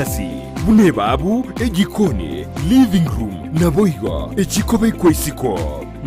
Enyasi, buna ebaabu, ejikoni, living room, naboigo echikobekwa isiko.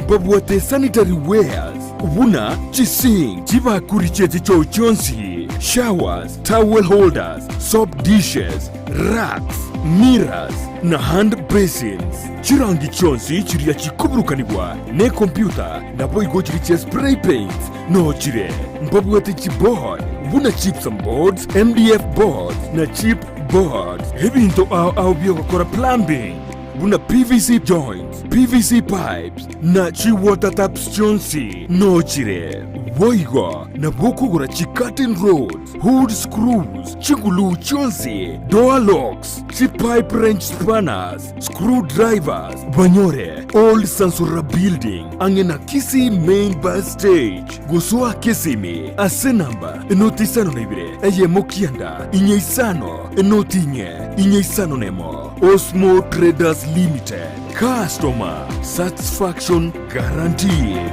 Mbabwate sanitary wares buna chisink, chibakuri chie chichoo chionsi, showers, towel holders, soap dishes, racks, mirrors, na hand basins. Chirangi chionsi chiria chikoburukanigwa nekompyuta naboigo chiria chia spray paints noo chire. Mbabwate chiboard buna gypsum boards, MDF boards, na chip boards. Ebinto ao ao biogokora plumbing buna PVC joints, PVC pipes, na chi-water taps chionsi noo chire. Boigo nabo okogora chi-curtain rods, hood screws, chiguluu chionsi, door locks, chi-pipe wrench spanners, screw drivers, banyore Old Sansora Building ang'e na Kisii Main Bus Stage. Gosoa Kisimi ase namba enoti 52 eyemo kianda inye isano enoti inye inye isano nemo. Osmo Traders Limited, customer satisfaction guaranteed.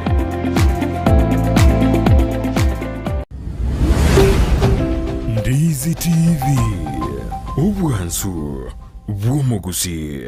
Ndizi TV, obwansu bw'omogusii.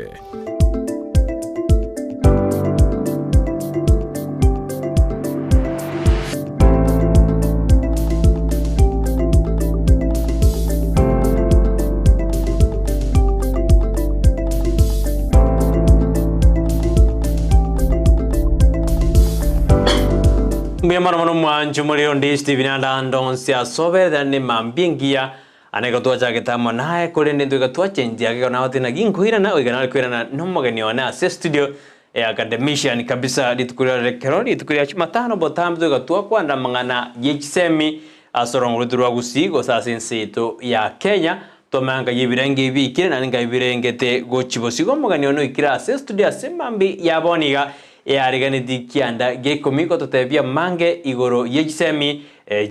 Mbuya mono mono mwancho more onde Stephen ande onsi ase oberete ne mambia engiya Ane igo twachagete amo naye, korende intwe iga twachenchia ake igo nagotebi naki nkoirana, goika nare koirana nomogeni one ase estudio e academician kabisa rituko riarero ekero rituko ria chumatano botambe toiga twakwanera amang'ana ye chisemi ase orongo rwaito rwa Gusii gose ase ense yaito ya Kenya twamanya nkai ebirenge ebi biikire naende nkai birengete gochia bosio. Igo omogeni one oikire ase estudio ase mambia ya bono iga eareganetie kianda gia ikomi gototebia amange igoro ye chisemi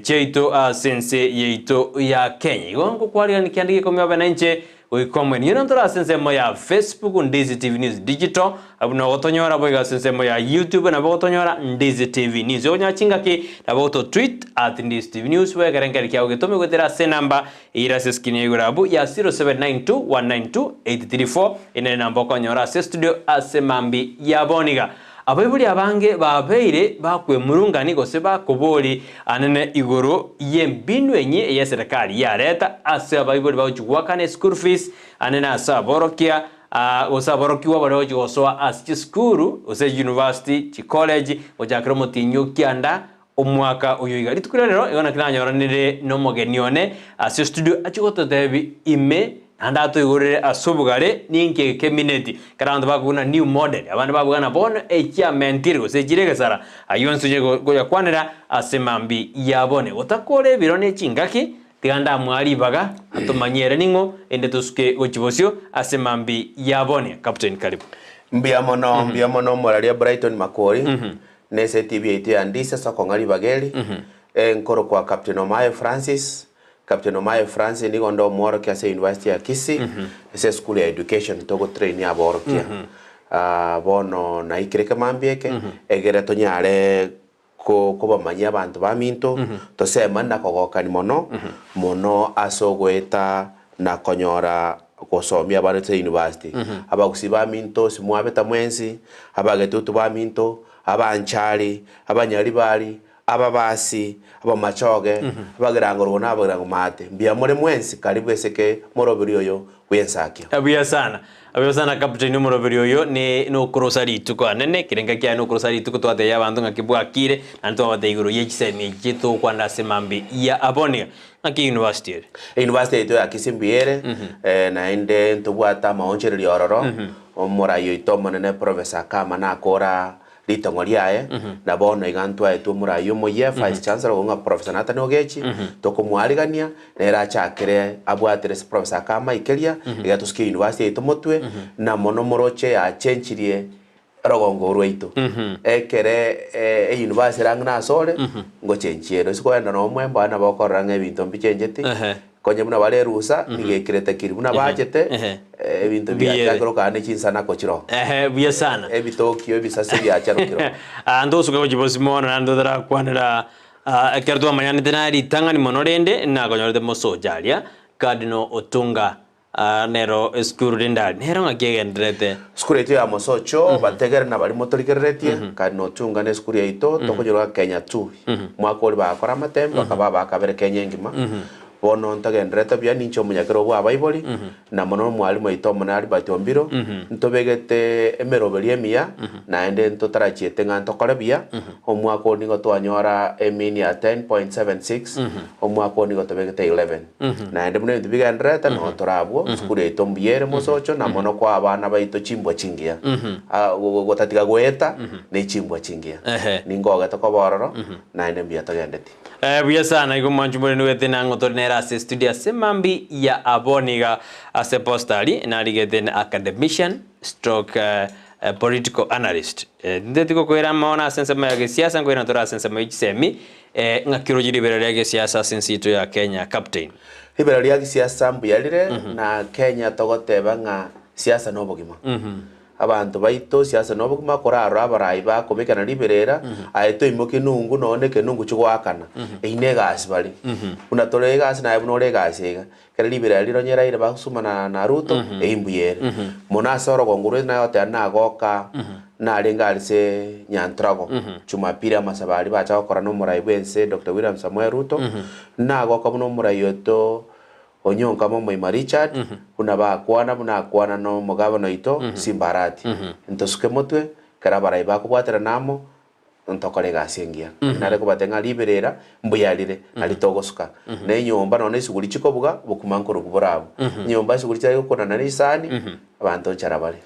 chiaito ase ense yaito ya Kenya. Igo ngokwarigania kianda gekomi obe nainche goika omwene. Inwe ntore ase ensemo ya Facebook Ndizi TV News Digital, abwo nabo ogotonyora boigo ase ensemo ya YouTube nabo ogotonyora Ndizi TV News. Okonyora chingaki nabo ogoto tweet at Ndizi TV News bwekere nkeri kiago getome goetera ase enamba eyere ase escreen ya igoro abwo ya 0792192834 eye nere enamba okonyora ase estudio ase mambi ya bono iga. Abaibori abange babeire bakwemurungani gose bakobori anene igoro y'embinu enye ey'eserekari yareta ase abaibori bagochia goakana eschool fees anene ase aborokia gose aborokigwa baria bagochia gosoa ase chisukuru gose university, chicollege gochakera omotienyi o kianda omwaka oyo iga. Rituko ria rero igo naki nanyoranire nomogeni one ase estudio achie gototebi ime naende atoigorere ase obogare ninki eke kemineti. Ekero abanto bakobuna new model abande babuga ng'a bono echiamentire gose echire egesara ayio onsi onye koyakwanera ase mambi ya bone. Gotakora ebiro ne chingaki tiga ndamoa ribaga atomanyie ere ning'o ende tosuke gochia bosio ase mambi ya bone. Captain karibu. Mbuya mono, mbuya mono omoraria Brighton Makori. Nese etibi yaito ya Ndisi ase okong'a ribaga eri, nkorokwa Captain Omae Francis. Captain Omae Francis nigo onde omworokia ase University ya Kisii, ase esukuru ya Education togotrain aborokia. Bono naikire ekemambia eke, egere tonyare kobamanyia abanto baminto, tosemani na kogokani mono, mono ase ogoeta na konyora gosomia abana ase university. Abagusii baminto simwabeta mwensi, abagetutu baminto, abanchari, abanyaribari, ababasi, abamachoge, abagirango rogoro na abagirango maate, mbuya more mwensi, karibu eseke moroberi oyo bw'ensakio. Buya sana. Buya sana Captain omoroberi oyo ne nokorosa rituko anene, kera engaki aye nokorosa rituko twatebia abanto ng'aki bwakire, naende twabatebia igoro ye chisemi echi togokwana ase mambia ya abwo. Naki university ere? University yaito ya Kisii mbuya ere, naende ntobwate amaonchoreria ororo, omorai oito omonene Professor Akama nakora ritong'o riaye, na bono iga ntwaetwe omorai omoyia Vice Chancellor okong'a Professor Nathan Ogechi, tokomoarigania, nere achakere abwatere ase Professor Akama aikeria, iga tosuke university yaito motwe, na mono moroche yachenchirie Orogongo rwaito, ekere eyunivasi ere ang'e nasore, ngochenchia ere. Ase kogenda noo mwembe aye nabo okorora ng'a ebinto mbichencheti, konye buna bare erusa, nigo ekirete kiri. Buna bachete, ebinto biachakire okana ne chinsanako chiroo. Ehe, buya sana. Ebitokio, ebisase biacharokire oo. Ah, ntosuke gochia bosio mono naende totarakwanera ekero twamanyanete naye ritang'ani mono rende, nakonyorete mosocha aria, Cardinal Otunga. Aa nero esukuru rende aria nero ng'aki egendererete. Sukuru yaito ya Mosocho, bategere na baria motorigereretie, kare notungane esukuru yaito, tokonyorwa Kenya tu. Mwaka oria bagakora amatembe, bakaba abakabere Kenya engima. Bono ntogendererete buya, ninche omonyakerogo bwa abaibori, na mono omwalimu oito omonene Albert Ombiro, ntobegete emeroberio emiya, naende ntotarachiete ng'a ntokore buya, omwaka oria nigo twanyora emean ya 10.76, omwaka oyo nigo tobegete 11. Naende buna ebinto bigendererete, noo tore abwo, esukuru yaito mbuya ere mosocho, na mono koa abana baito chimbwa chingiya. Ah, go- go- gotatiga goeta, ne chimbwa chingiya. Ehe. Ningogete koba ororo, naende mbuya togendeti. Eh, buya sana igo mwanchi morende gwete nang'o tore nere ase studio ase mambi ya aboniga ase postari narigete na academician stroke eh, eh, political analyst eh, nteti gokoira amaono ase ensemo ya gesiasa nkoira tore ase ensemo ya chisemi eh, ng'aki oroche ribera ria gesiasa ase ense yaito ya Kenya captain. Ribera ria gisiasa mbuya rire, na Kenya togoteba ng'a siasa nobogima. Abanto baito siasa nobogima korarore abarai bakobekana riberera, aye toimokie nungu nonya na ekenungu chigoakana. Eyio na egasi bare. Buna tore egasi naye buna ore egasi iga. Ekero riberera rironye Raila bagosuma na na Ruto, eyio mbuya ere. Mono ase orogongo rwaito naye goteba nagoka narenge ase Nyantrago, Jumapili amasabo aria bacha gokora na omorai bwense Doctor William Samoei Ruto, nagoka buna omorai oito Onyonka momoima Richard, buna bakwana buna akwana na omogabana oito Simba Arati. Ntosuke motwe, ekero abarai bakobwaterana amo, ntokore egasi engiya. Naki nare kobatebia ng'a riberera mbuya rire, nari togosuka. Na enyomba nonya esuguri chikobuga, obokima nkorokwo bore abwo. Enyomba esuguri chitari gokunana na chisani, abanto nchara bare.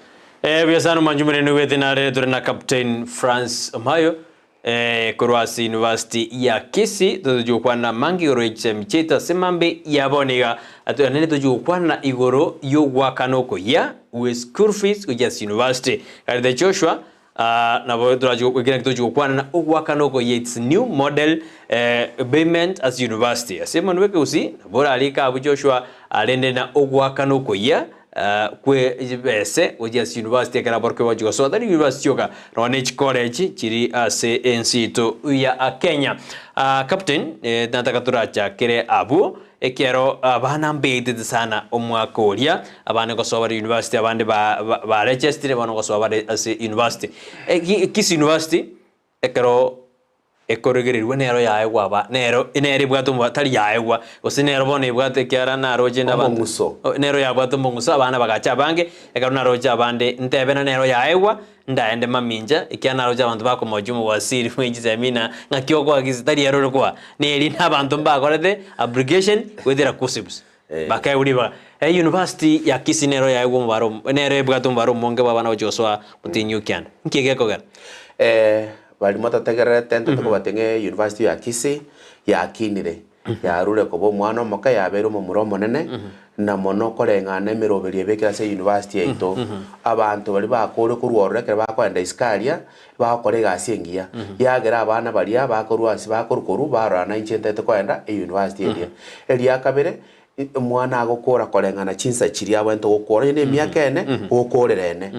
Eh, buya sana omwanchi omonene oigwete nare tore na Captain France Omayo eh, korwa ase University ya Kisii totochi gokwana amange igoro ye chisemi chiaito ase mambe ya bono iga naende tochi gokwana igoro y'ogoakana okoyia gwe school fees gochia ase university. Karete Joshua Ah, nabo torachi goikera tochi gokwana na ogoakana okoyia its new model eh, payment as university. Ase emonwe bw'ekegusii nabo orarike abwo Joshua arende na ogoakana okoyia ah, kwe chibese gochia ase university ekero aborokigwa bagochia gosoa tari university chioka nonya ne chicollege chiri ase ense yaito ya Kenya. Ah, Captain eh, nataka torachakere abwo Ekero abana mbeitete sana omwaka oria, abande ngosoa bare university, abande ba ba barechestire bono ngosoa bare ase university. Eki Kisii University, ekero ekorigererigwa nero yaegwa aba nero nere ebwate omoba tari yaegwa, gose nero bono ebwate ekiara naroche nabanto Omong'uso. nero yabwate omong'uso abana bagacha abange, ekero naroche abande ntebe na nero yaegwa, Ndaende mamincha, ekiagera naroche abanto bakomochia omowasiri bwe chisemina, ng'aki okoa gisi tari ere ore koa, neri nabanto mbakorete application goetera KUCCPS, bakaegwa ribaga. University ya Kisii nero yaegwa omobaro nero ebwate omobaro omonge bwa abana gochia gosoa motienyi o kianda. Nki gekogera? Baria motategererete ntete kobatia ng'a University ya Kisii yakinire, yarure koba omwana omoke yabeire omomura omonene, na mono koreng'ana emeroberio ebekire ase university yaito. Abanto baria bakorire korwa ororo ekero bakoenda isiko aria, bagokora egasi engiya, yagera abana baria bakorwa ase bakorwa korwa barora na inche ntagete koenda euniversity eria. Eria kabere, omwana agokora koreng'ana chinsa chiria abwenerete gokora, onye na emiaka ene, okorera ene.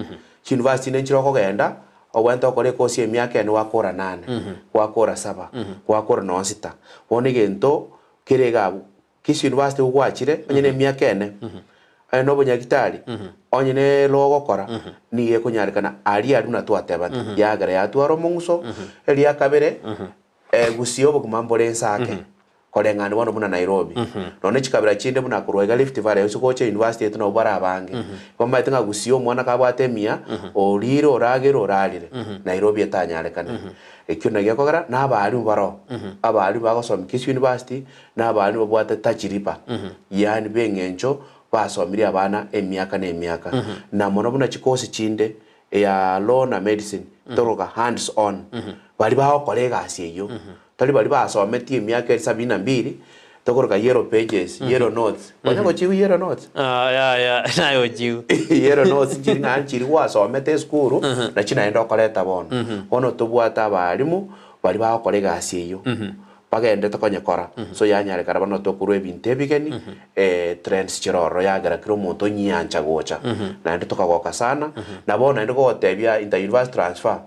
Chiuniversity chinde nchire okogenda, obwenerete okore ekosi ya emiaka ene gwakora nane, gwakora saba, gwakora nonye sita. Bono egento kere iga abwo, Kisii University nigo gwachire, onye na emiaka ene, onye na obonyagitari, onye na elo ogokora, nigo ekonyarekana aria aria buna twatebete, yagera yatwara omong'uso, eria kabere, gusii obogima mbore inse ake, koreng'ana bono buna Nairobi. Nonya ne chikabira chinde buna korwa iga Rift Valley gose gocha university yaito nabo bare abange. Bamaete ng'a gusii omwana kabwate emiya, orire oragere orarire, Nairobi etanyarekane. Ekio naki gekogera, na abalimu baroo, abalimu bagosomia Kisii University, na abana babwate tajiriba, yaani b'eng'encho basomirie abana emiaka na emiaka, na mono buna chikosi chinde eya law na medicine toroka hands on, baria bagokora egasi eyio, tari baria basometie emiaka ere sabini na mbiri, tokoroka yellow pages, yellow notes, konya gochiigwa yellow notes? Ah, yaya, naye ochiigwe. Yellow notes nchiri ng'a nchiri gwasomete esukuru, nachi naende okoreta bono. Bono tobwate abalimu, baria bagokora egasi eyio. Bagenderete konyekora, so yanyarekana bono tokorwa ebinto ebigeni, trends chire ororo yagera kera omonto onyiancha gocha. Naende tokagoka sana, na bono naende kogotebia inter university transfer,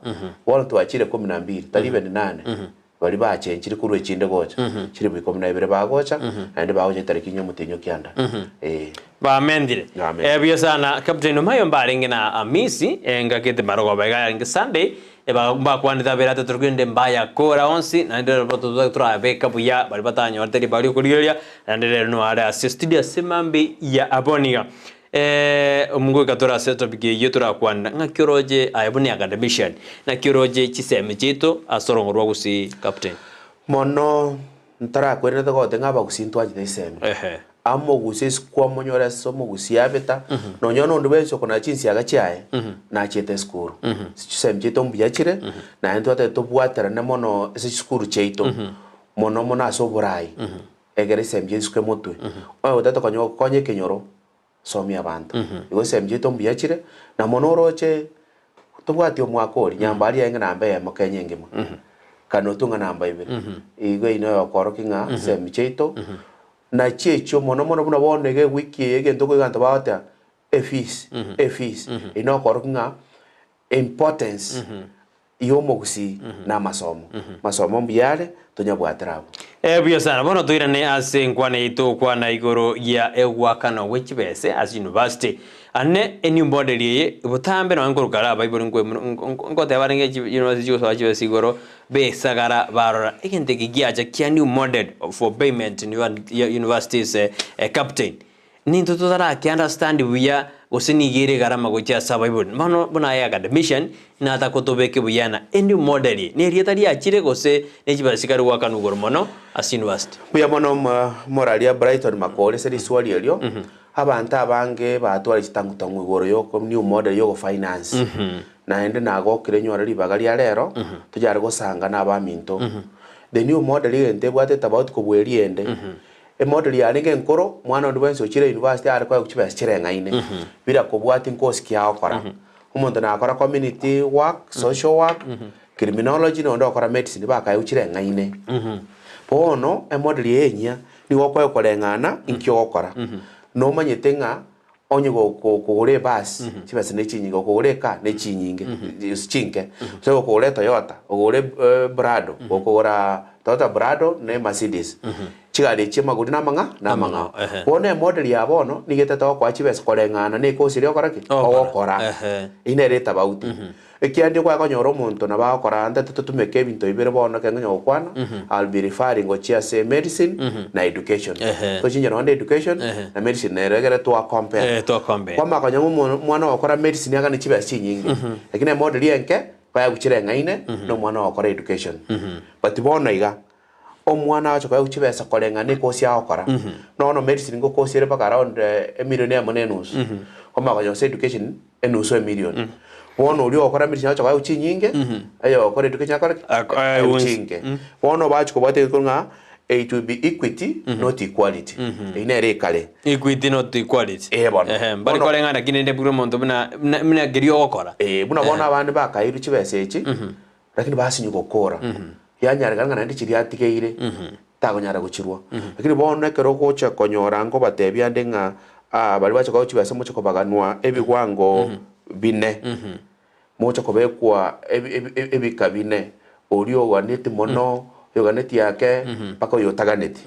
bono twachire kumi na mbili, tari even nane. Baria bachenchire korwa echinde gocha, chilifu ikomi na ibere bagocha, naende bagocha etariki inye omotienyi o kianda. Ee. Bamentire. Bamentire. Eh, buya sana Captain Omayo mbarenge na Amisi engaki marogoba iga yarenge Sunday eba mbakwanete abere atato rende mbayakora onsi naende rero torabeka buya baria batanyorete ribaga riokorigereria naende rero no are ase studio ase mambi ya aboniga Eh, omogoika tore ase etopic eyio torakwanera ng'aki oroche aye buna academician, naki oroche chisemi chiaito ase orongo rwa Gusii Captain? Mono ntarakwenerete gote ng'a abagusii ntwanchete chisemi. Ehe. Amogusii ase kwamonyora ase omogusii abeta, nonya nonde bwensi okonara chinsiaga chiaye, nachiete esukuru. Chisemi chiaito mbuya chire, naende twatagete tobwaterane mono ase chisukuru chiaito, mono mono ase oborai. Egera esemi chiaito chisuke motwe. Onye gotagete konya gokonya ekenyoro, somia abanto. Igo esemi chiaito mbuya chire, na mono oroche tobwati omwaka oria, nyambari yarenge namba eyemo Kenya engima, kare notwe ng'a namba ibere. Igo eyio noyo okorokia ng'a esemi chiaito, nachio echio mono mono buna bono iga ewiki eye egento okoigwa abanto bagoteba, efees, efees, eyio nokorokia ng'a importance y'omogusii namasomo. Masomo mbuya are, tonyabwatera abwo. Eh, buya sana. Bono toirane ase enkwana yaito gokwana igoro ya egwakano gwe chibese ase university. Ane enew model eye botambe nonye nkoruka are abaibori nkwe nkoteba arenge chi university chigosoa chibese igoro besagara barora egento eke giacha kia new model for payment in universities captain. Nintwe totarake understand buya gose nigo ere egarama gochia ase abaibori. Bono buna aye academician nataka otobeke buya na enew model eye ne erieta riachire gose ne chibesa chikare goakanwa igoro mono ase university. Mbuya mono moraria Brighton Makori ase riswali erio. Abanto abange batware chitang'utang'u igoro yoko new model yogo finance. Naende nagokire nyore ribaga ria rero tonyare gosanga na abaminto. The new model egento ebwate etabauti kobua eria ende. Emodel yarenge enkoro, mwana onde bwensi ochire university are koegwa chibesa chireng'aine, bila kobwatia nkosi ki agokora. Omonto nakora community work, social work, criminology, na onde okora medicine bakaegwa chireng'aine. Bono emodel eye enyia, nigo okoegwa koreng'ana inki ogokora. Nomanyete ng'a onye gokogora ebasi, chibesa ne chinyinge, gokogora ekaa ne chinyinge, gose chinke. Gose gokogora etoyota, ogore prado, gokogora toyota prado na emercedes, chigari echi amagori namang'a namang'ao. Bono emodel ya bono nigo etete gokoa chibesa koreng'ana na ekosi eria ogokora ki? Ogokora. Eyio nere etabauti. Ekiagera ndiokonyara konyora omonto nabo agokora ntete totumeke ebinto bibere bono ekero nkonya gokwana, I'll be referring gochia ase medicine na education. Tochinche nonye education na medicine nero egere twa compare. Kwamanya konya ng'a omwana ogokora medicine agane chibesa chinyinge, lakini emodel enke baegwe chireng'aine na omwana ogokora education. But bono iga, omwana agocha koegwa chibesa koreng'ana ekosi agokora, nono medicine ngokosi ere mpaka around emilion eyemo na enusu, kwamanya konya gose education enusu emilion. Bono oria ogokora medicine agocha koegwa chinyinge, oyo ogokora education akore ki? Aegwe chinke. Bono bachi kobwata egekoro ng'a it will be equity not equality. Eyio nere ekare. Equity not equality. Eh bono. Ehe, mbari Bono- koreng'ana lakini rende buna omonto buna buna buna keria ogokora. Eh, buna bono abande bakairwe chibesa echi, lakini basinywa gokora. Yanyarekana ng'a naende chiria atigeire, takonyara gochirwa. Lakini bono ekero ogocha konyora nkobatebia ande ng'a ah, baria bacha koegwa chibesa moche kobaganwa ebigwango bine, moche kobekwa ebi- ebi- ebika bine, oria oganeti mono, oyoganeti ake, mpaka oyotaganeti.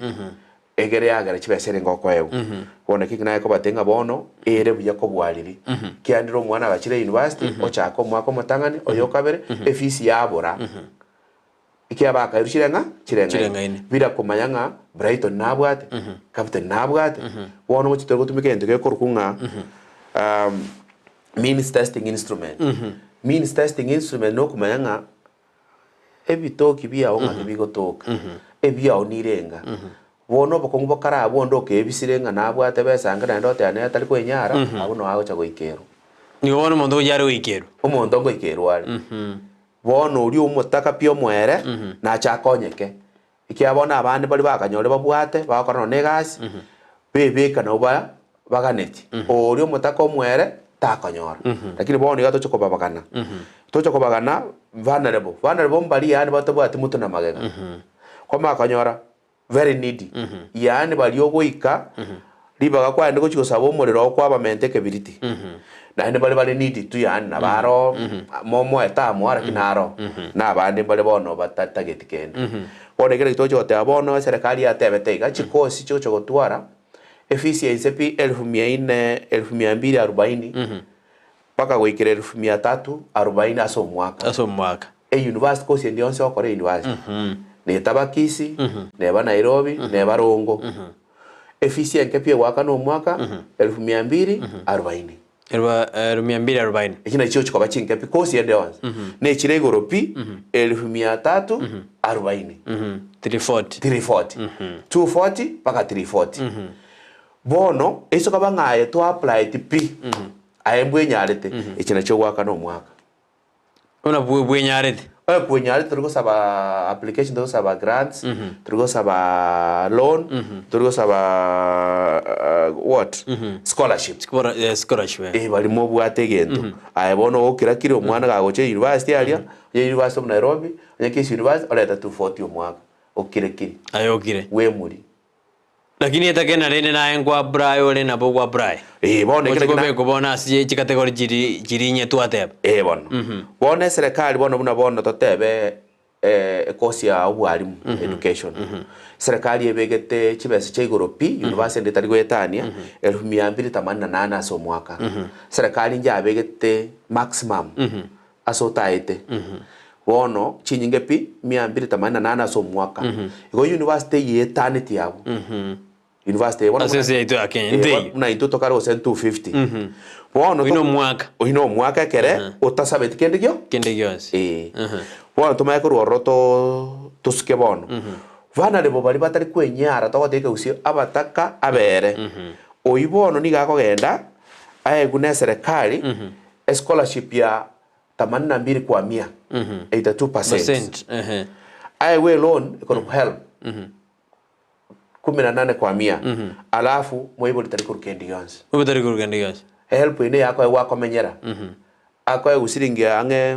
Egere yagera chibesa ere ngokoegwa. Bono eki naye kobatebia ng'a bono ere buya kobua riria. Kiandire omwana agachire university, ochaka omwaka omotang'ani, oyo okabere, efees yabora. Ekiagera bakairwe chireng'a chireng'aine. Chireng'aine. Bila komanya ng'a Brighton nabwate, Captain nabwate, bono ngochi tore gotumeka egento gekorokwa ng'a means testing instrument. Means testing instrument nokomanya ng'a Ebitoki biao ng'aki bigotoka, ebiao nirenga. Bono obokong'u bokare abwo onde okebisire ng'a nabwate besa ange naende oteba nere tari kwenyara, abwo noo agocha goikerwa. Nigo bono omonto gochia are goikerwa. Omonto ngoikerwa are. Bono oria omotaka pi omoere, nache akonyeke. Ekiagera bono abande baria bakanyore babwate, bagokora nonya na egasi, bebeka nabo ba baganeti. Oria omotaka omwere takonyora. Lakini bono iga toche kobabagana. Toche kobagana vulnerable. Vulnerable mbaria yaani batabwati motwe na magega. Kwamanya konyora very needy. Yaani baria ogoika. Ribaga kwaende gochia gosaba omorero oo kwabamenta ekebiriti, naende mbare bare needy tu yaani nabo aro momoete amo lakini naro na abande mbare bono batatageti kende. Bono ekero togochia goteba bono eserekari yatebete iga, chikosi chigochia gotwara efees ya inse pi elfu mia nne elfu mia mbili arubaini mpaka goikera elfu mia tatu arubaini ase omwaka. Ase omwaka. Eyunivasiti course ende yonsi ogokora eyunivasiti, netaba Kisii, neba Nairobi, neba Rongo. Efisi enke pi egoakana omwaka, elfu mia mbili arobaini. Elfu mia mbili arobaini. Echi nachio chikoba chinke pi course ende yonsi. Nechire igoro pi, elfu mia tatu arobaini. 340. 340. 240 mpaka 340. Bono, ase okoba ng'a aye twa applyeti pi, aye mbwenyarete, echi nachio ogoakana omwaka. Buna bwenyarete. Oye kwenyarete tori gosaba application, tori gosaba grants, tori gosaba loan, tori gosaba what? Scholarship. Scholarship, eh. Eh, baria mobwate egento. Aye bono ogokira kire omwana gagocha university aria, onye University of Nairobi, onye Kisii University, orete 240 omwaka, okire kiri. Aye okire. Bwemuri. Lakini etakena rende naye nkwa apply ore nabo gwa apply. Ee, bono ekero Gochi kina- kobekwa bono ase chicategory chiri chiri inye twateba. Ee bono. Bono eserekari bono buna bono totebe ekosi ya obwarimu, education. Eserekari ebegete chibesa chia igoro pi, university ende etari goetania, elfu mia mbili themanini na nane ase omwaka. Eserekari njabegete maximum ase otaete. Bono chinyinge pi mia mbili themanini na nane ase omwaka. Igo university eye etaneti abwo. University eye bono Ase ense yaito ya Kenya, Eh, nteiyo. bono buna intwe tokare gose 250. Bono Oyio nomwaka. Oyio nomwaka ekere otasabeti kende gio Kende gionsi. Eh. Bono tomanye korwa ororo to tosuke bono. Vulnerable baria batari kwenyara togotebia ekegusii abataka abere. Oyio bono nigo akogenda aegwe na eserekari escholarship ya themanini na mbili kwa mia, 82 percent. Percent, ehe. Aegwe eloan ekorokwa HELB kumi na nane kwa mia, alafu moibori tari korwa kende gionsi. Moibori tari korwa kende gionsi. HELB eye niyo akoegwa akomenyera, akoegwa siringi ang'e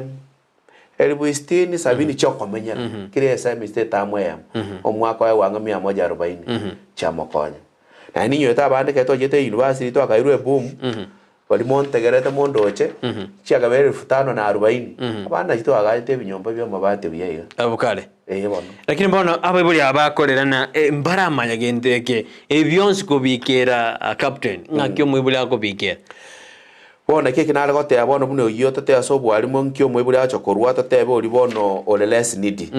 elifu sitini sabini chiokomenyera, kera esemester etamu eyemo, omwaka oegwa ang'e mia moja arobaini chiamokonya. Naende ninywete abande ekero twachete university twakairwe eboom, Baria montegerete mondoche, chiakaba elfu tano na arubaini, abana nachio twagachete ebinyomba bi'amabati buya iga. Abwo kare. Ee bono. Lakini bono abaibori aba bakorerana mbaramanya gento eke, ebi bionsi kobikera captain, ng'aki omoibori akobikera? Bono naki eki nare goteba bono buna oyio totebe ase obwarimu nki omoibori agocha korwa totebe oria bono ore less needy.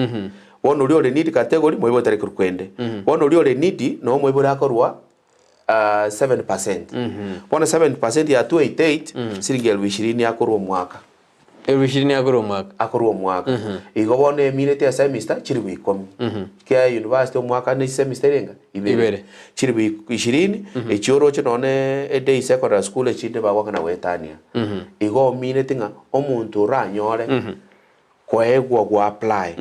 Bono oria ore needy category moibori tari korwa kende. Bono oria ore needy noo omoibori akorwa 7%. Bono 7% ya 288 siringi elfu ishirini akorwa omwaka. Elfu ishirini akorwa omwaka. Akorwa omwaka. Igo bono emineti ya semester chilifu ikomi. Kia university omwaka ne chisemester erenga? Ibere. Ibere. Chilifu ishirini, echio oroche nonye eday secondary school echinde bagwakana goetania. Igo omineti ng'a omonto oranyore koegwa go apply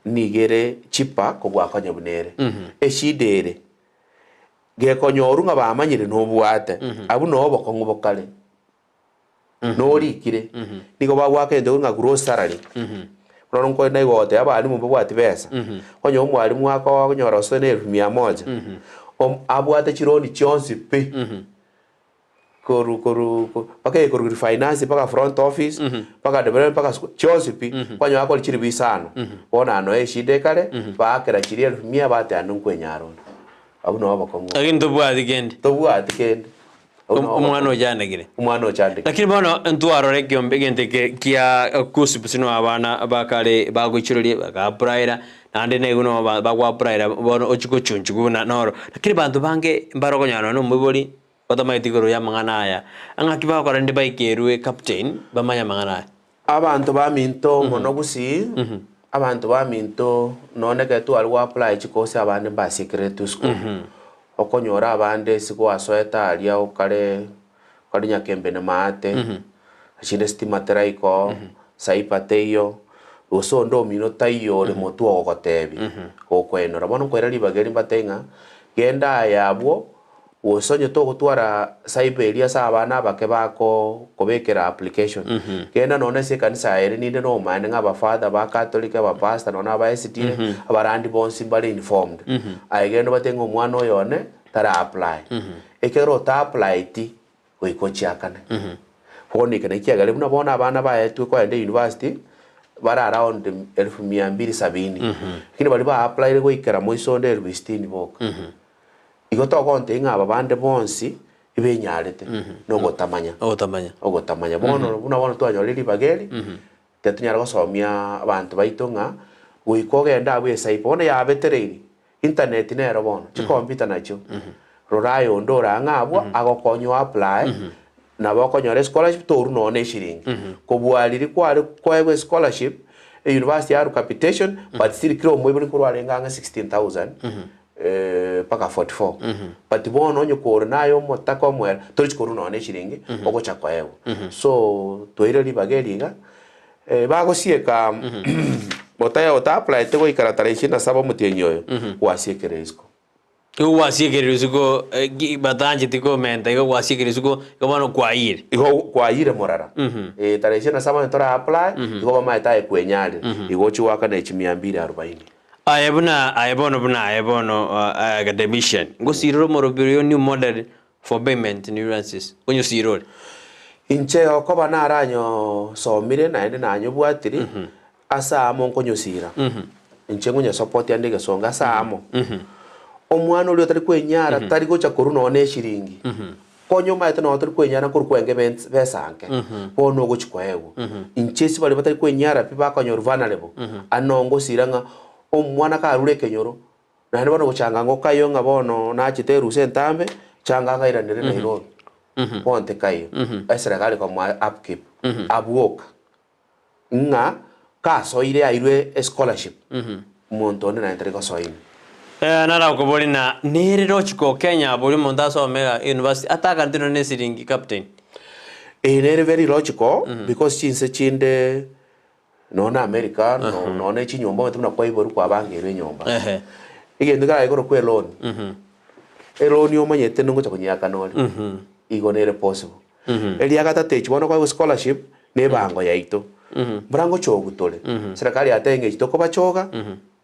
nigo ere cheaper kobua konya buna ere. Eshida ere. Gekonyorwa ng'a bamanyire nobwate, abwo noo obokong'u bokare, norikire, nigo bagoaka egento ng'a gross salary. Bono nkoe naigo goteba abalimu mbabwati besa, onye omwalimu akonyora gose na elfu mia moja, om abwate chironi chionsi pi, Koru koru mpaka ekorwa refinance mpaka front office mpaka development mpaka school chionsi pi kwanyora akore chilifu isano bono ano eshida ekare baakera chiria elfu mia batea ande nkwenyara onde abwo nabo obokong'u Lakini tobwati kende. tobwati kende Abwo nabo Omwana obokong'u. ochandekire. Omwana ochandekire. Lakini bono ntwarora ekiombe egento eke kia gosubusu abana bakare bagoichoreria baka applyera naende naigwe nabo bago applyera bono ochia gochunchugwa buna noro. Lakini banto bange mbare okonyora nonye na omoibori Batamaeti igoro y'amang'ana aya, ng'aki bagokora rende baikerwe captain bamanye amang'ana aya. Abanto baminto mono gusii, abanto baminto nonye ekero tware go apply chikosi abande mbasiekeretwe isiko, okonyora abande isiko gwasoete aria okare okare nyakembe na maate, echinde stima teraika oo, cyber teiyo, gose onde omino taiyo ore motwe ogogotebia, gokoenora. Bono nkoira ribaga eri mbatebie ng'a, genda aye abwo. Gose onye togotwara cyber eria ase abana abake bako kobekera application, genda nonya ase ekanisa ere ninde nomaene ng'a abafather ba Catholic, abapastor nonya aba SDA, abarandi bonsi mbare informed. Aye genda obatebie ng'a omwana oyo one tara apply. Ekero ota applyeti goika ochiakane. Bono eke nakio kiagera buna bono abana baetwe kogenda university bare around elfu mia mbili sabini, lakini baria ba applyire goikera moiso onde elfu sitini boka. Igo togontebia ng'a aba bande bonsi ebenyarete nogotamanya. Ogotamanya. Ogotamanya. Bono buna bono twanyorire ribaga eri, tiga tonyare gosomia abanto baito ng'a goika ogende abwo ecyber, bono yabetereiri, internet nero bono, chicomputer nachio, rora aye onde ore ang'e abwo agokonye o apply, nabo okonyora escholarship torwa nonye na eshiringi. Kobua riria kware koegwa escholarship, euniversity yarwa capitation, but still kera omoibori nkorwa arenge ang'e 16,000. Mpaka 44 but bono onye kore naye omotaka omoere torichi korwa nonya ne eshiringi ogocha koegwa so toire ribaga eri iga bagosieka otaya ota applyete goikera tarehe ishirini na saba omotienyi oyo gwasiekerire isiko. Igo gwasiekerire isiko batancheti komenta igo gwasiekerire isiko igo bono kwayire. Igo kwayire morara tarehe ishirini na saba onye tora apply igo bamaete aye kwenyarire igo ochie goakana echimia mbili arubaini. Aye buna aye bono buna aye bono academician, ngosirore omorobiri oyo new model for payment nuances, onyosirore. Inche okoba naranyosomire naende nanyobwatiri, ase amo nkonyosira. Inche nkonyesupport ande egesongo ase amo. Omwana oria otari kwenyara tari gocha korwa nonya na eshiringi. Konya omanyete nonya tori kwenyara nkorwa kwenge besa nke, bono ogochia koegwa. Inche ase baria batari kwenyara pi bakonyorwa vulnerable, ano ngosira ng'a omwana karure ekenyoro, naende bono gochanga ngokaiyo ng'a bono nachete erusa entambe, changa ngairanere Nairobi, bono tikaiyo. Eserekari komoa upkeep, abwoka. ng'a kasoire airwe escholarship, omonto onde naye tari gosoa ime. Narakoborie na nere rochiko Kenya bori omonto asome iga university atakaneti nonye ne esiringi captain. Eye nere very logical because chinse chinde nonya na America no nonya ne chinyomba omanyete buna kwaiborwa kwabangeirwe enyomba. Egento kerabe korokwa eloan, eloan omanyete nogocha konyeakana ore, igo nere possible. Eria gatato echi bono koegwa scholarship na ebango yaito. Mbora ngochogu tore. Serikali yatebia ng'a echi tokobachoga,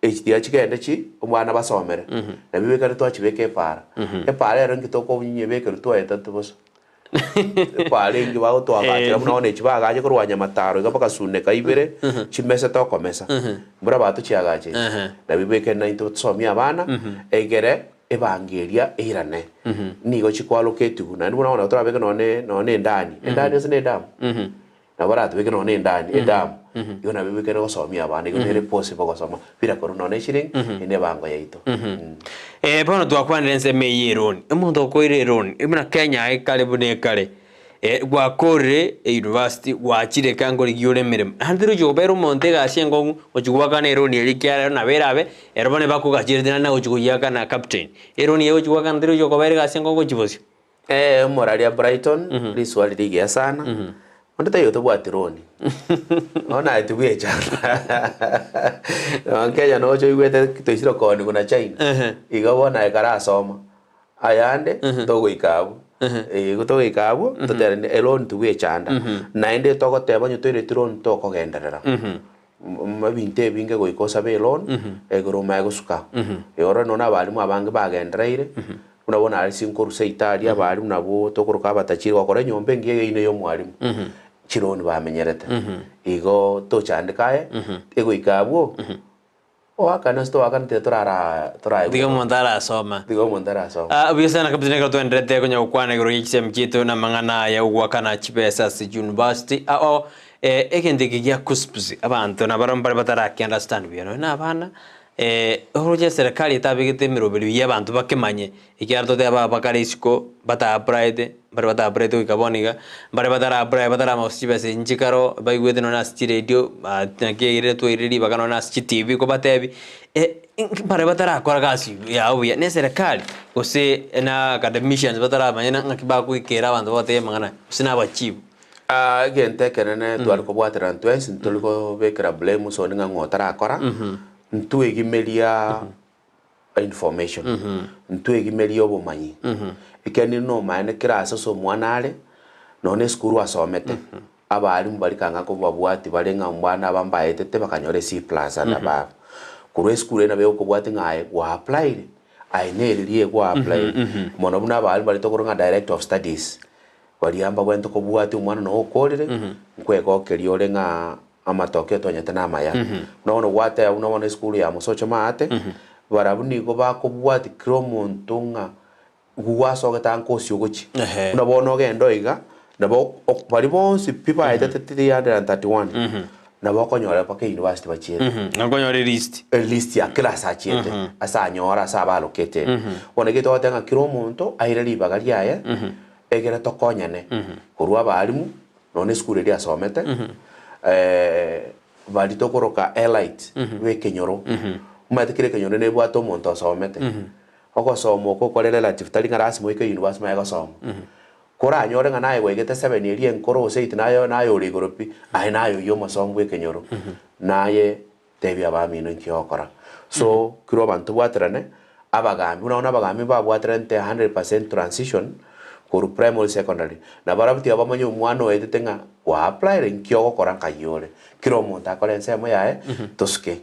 echi tiga chigende chi abana basomere. Nabio bikare twachibeka epaara. Epaara ero inki tokonyebekerwa twaetete bosa. Epaara enki bagotwagachera buna bono echi bagache korwa Nyamataro iga mpaka Suneka ibere, chimesete okomesa. Mbora batochiagacheire. Nabio bikare naintwe tosomie abana, egere Ebango eria eirane nigo chikoaloketigwe, naende buna bono torabeke nonye nonye endani, endani ase ne edamu, nabo baratobeke nonye endani edamu, igo nabo ebekere gosomia abana, igo nere possible gosoma bila korwa nonye eshiringi, eye ne ebango yaito. Bono twakwanire ensemo eye y'eroni, omonto okoira eroni, buna Kenya aye kare buna ekare. Gwakorire eyunivasiti, gwachire eka nkorigia ore emeremo, naende tori gochia kobera omonto egasi enkong'u gochia goakana eroni eria ekiagera ero nabo erabe, ero bono ebakogachierete naende nagochia koyiakana captain. Eroni eye ogochia goakana teri gochia kobera egasi enkong'u gochia bosio. Omoraria Brighton, riswali rigiya sana, onde taiyo otabwati loan, bono aye tibwechanda nonye Kenya noche oigwete toisire kooniwa na China, igo bono aye karasoma. Ayande togoika abwo, igo togoika abwo toteranie eloan tibwechanda. Naende togoteba onye toireti loan tokogenderera. Ebinto ebinge goika osabe eloan, egere omanye gosuka. Igo rero nonye abalimu abange bagendereire, buna bono aria sinkoru seito aria abalimu nabwo tokoroka abatachiri gokora enyomba engiya egeino ya omwalimu, chiloan bamenyerete. Igo tochandeka aye, egoika abwo. Oakane ase toakane tiga torara toraigwe. Tiga omonto arasoma. Tiga omonto arasoma. Ah, buya sana kabisa nekero twenderete konya gokwana igoro ye chisemi chiaito na amang'ana aya ogoakana chibesa ase university ao eh, egento eke gia KUCCPS abanto nabarabwo mbare bataraki understand buya nonya na abana eh, oroche eserekari etabegete emeroberio ya abanto bakemanye Ekiagera toteba aba bakare isiko bata applyete, mbare bata applyete goika bono iga, mbare batara apply batarama gose chibesa echi nchikare baigwete nonye ase chiredio naki eirire twairire ribaga nonye ase chitivi kobatebi, mbare batarakora gasi yabo buya na eserekari gose na academicians bataramanya ng'aki bagoikera abanto babatebie amang'ana aya gose na abachibu. Egento ekenene tware kobwaterana twensi ntori kobekera blame ase onde ng'a ng'o otarakora, ntwegimeria information, ntwegimerie obomanyi, ekiagera nomanyene kera ase ase omwana are, nonya na esukuru asomete, abalimu baria kanga nkobabwati bare ng'a omwana aba mbaetete bakanyora e C plus and above. Korwa esukuru eye nabo egokobwatia ng'a aye gwa applyire, Aye nere riria gwa apply mono buna abalimu baria tokorwa ng'a director of studies, baria mbabwenerete kobwatia omwana noyo okorire, nkwegokeria ore ng'a amatoke otonyete na amaya. Buna bono gwateba buna bono esukuru ya Mosocho Maate, barabwo nigo bakobwatia kera omonto ng'a gwasogete anka osio gochia. Buna bono ogende oiga, nabo ok baria bonsi pi baetete 331, nabo okonyora mpaka university bachiete. Okonyora elist. Elist ya kera ase achiete, ase anyora, ase aba allocated. Bono ekio togoteba ng'a kera omonto aire ribaga riaye, egere tokonyane, korwa abalimu, nonya na esukuru eria asomete, baria tokoroka elite ba ekenyoro, omanyete kera ekenyoro nebwate omonto osomete. Ogosoma oko okore relative tari ng'a lasima oike university omanye gosoma. Koranyore ng'a naye gwaigete seven eria enkoro gose eight naye naye ore igoro pi, aye naye oyio omosomi bwa ekenyoro, naye tebia abamino inki ogokora. So, kera abanto tobwaterane, abagambi, buna bono abagambi mbabwateranete 100% transition korwa primary secondary, nabarabwo tiga bamanye omwana oetete ng'a kwa applyre inki ogokora nkai ore. Kera omonto akore ensemo yaye, tosuke,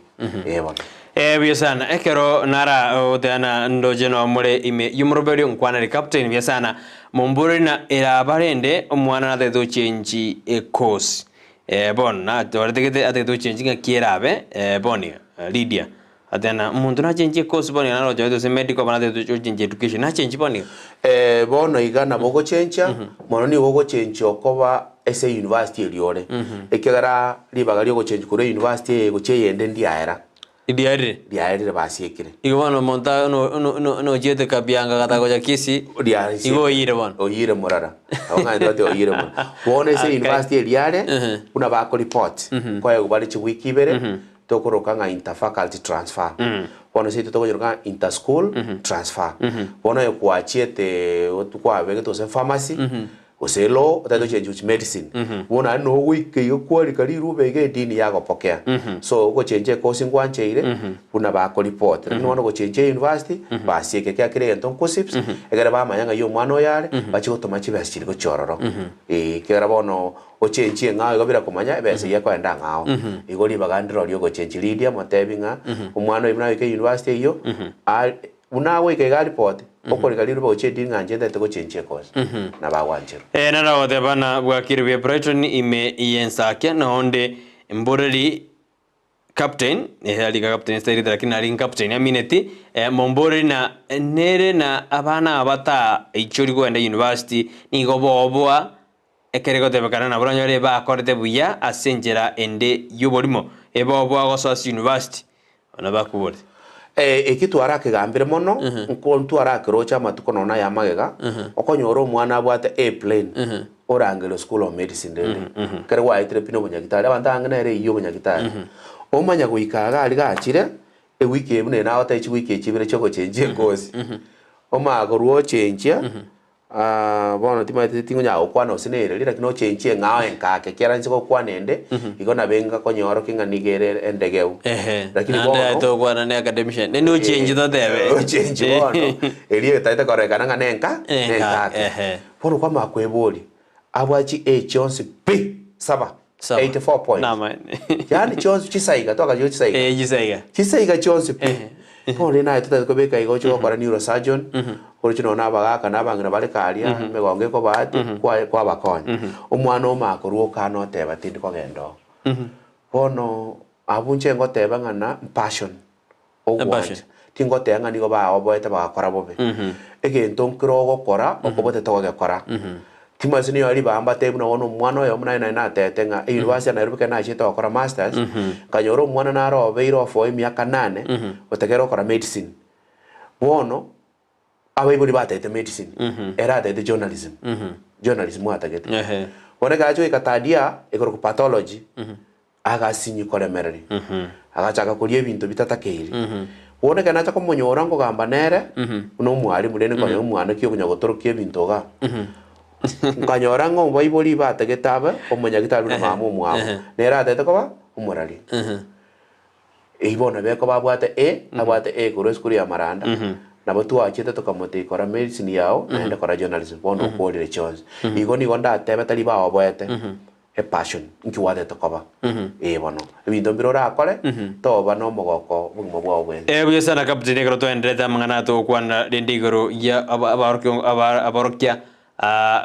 ee bono. Ee buya sana ekero nara goteana ndoche noo more ime y'omoroberio nkwanere captain buya sana momboreri na eraba rende omwana natagete ochengi ecourse ee bono natoretegete atagete ochengi ng'aki erabe ee bono iga Lydia ateana omonto nachengi ecourse bono iga naroche gose medical bono atagete ochengi education nachengi bono iga. Ee bono iga nabo ogochencha mono nigo ogochencha okoba ase university eria ore ekiagera ribaga riogochencha korwa university eye gochia eyende ndiaera. Riaerire. Riaerire basiekire. Igo bono omonto aye no- no- no- nochiete Kabianga gatagocha Kisii, Riasie- igo oyire bono. Oyire morara. Nabo ng'a ntobwate oyire morara. Bono ase Akai. university eria are, buna bakoreport, nkoegwa bare chiwiki ibere, tokoroka ng'a inter-faculty transfer. Bono seito tokonyeroka ng'a inter-school transfer. Bono oyo kwachiete kwabegete gose pharmacy, Gose law, otagete gochenchia gochia medicine, bono naende no ogoika iga kwarika rirube iga edini yagopokea. So ogochenchia ecourse nkwancheire buna bakoreport, lakini bono gochenchia university basieke ekiagera kera egento nkusips, ekere bamanya ng'ai omwana oyo are, bachie gotoma chibesa chiria gochia ororo. Eeh ekiagera bono ochenchie eng'ao igo bila komanya ebesa eyio ekoenda ng'ao. Igo ribaga ndire ogochenchia Lydia motebi ng'a omwana oyo buna agoika university eyio, are Buna agoika iga aripoti, okorika riruba gochia edini ng'a inche ntagete gochenchia ekosi, nabo agwancherwa. Ee, naro agoteba na bwakire bwe Brighton ime y'ensake, na onde mboreri captain, eh, arika captain ase erita lakini nari captain amineti, eh, momboreri na nere na abana aba bataichori kogenda university, nigo boboa ekere gotebekana nabo oranyore bakorete buya ase enchera ende y'oborimo, eboboa gosoa ase university, Bono bakoboria. Eh, eki twarakegambire mono, nko ntwarakeroche amatuko nonya aya amagega, okonyora omwana abwate A plain, orangerio school of medicine rende, ekero gwaetire pi na obonyagitari, abanto abange nere eyio obonyagitari. Omanya goika iga aria gachire, ewiki eye buna eye nagotebia chiwiki echi ibere chiogochenchia ekosi, omanye korwa ochenchia. Bono timanyeti tingonyara gokwana gose nereri, lakini ochenchie eng'ao enkake, ekiagera inse gokwana ende, igo nabe ngakonyorokia ng'a nigo ere endegeu. Ehe, Lakini naende bono aye tokwana ne academician, nende ochenchie totebe. ochenchie bono, erio etagete kororekana ng'a nenka Enka, nenkake. ehe. Bono kwamanya kweboria, abwachi A chionsi pi, saba, Saba. 84 points. Namaene. Yaani chionsi chisaiga, twakachigwa chisaiga. Eh, chisaiga. Chisaiga chionsi pi. Ehe. Bono rende naye totagete kobeka iga oche gokora neurosurgeon, oroche nonya na abagaka na abang'ina bare karia, emegongo ekobaati, kwa kwabakonya. Omwana omanye korwa okana oteba tindi kogenda oo. Bono abwo inche ngoteba ng'a na passion, ogwancha. Tingoteba ng'a nigo baoboete bagakora bobe. Egento nkere ogokora, okobote togogekora. Timanyeti nigo ribaga mbatebie buna bono omwana oyomo naye naye natebete ng'a eyunivasiti ya Nairobi ekero nachiete gokora masters, nkanyora omwana nare obeire off emiaka nane, otegeire gokora medicine. Bono, abaibori batagete medicine, ere atagete journalism, journalism atagete. Bono ekero achia goika third year, ekorokwa pathology, Agasinywa koremereria, agachaka koria ebinto bitatakeiri. Bono ekero nacha komonyora nkogamba nere, buna omwalimu rende nkonyora omwana ki okonya gotorokia ebinto igaa. Nkanyora ng'a omobaibori batagete abe omonyagitari buna mama omwabo, nere atagete koba omorari. Eyio bono nabo ekoba abwate A, abwate A korwa esukuru ya Maranda, nabo twachete tokamotebia kora medicine yao naende kora journalism, bono okworire chionsi. Igo nigo ndatebe tari baoboete. Epassion, nki gwatete koba? Ee bono, ebinto mbire orakore, toba nomogoko obogima bwao bwensi. Ee buya sana Captain ekero twaenderete amang'ana aya togokwana rende igoro ya aba- abaorokigwa aba- aborokia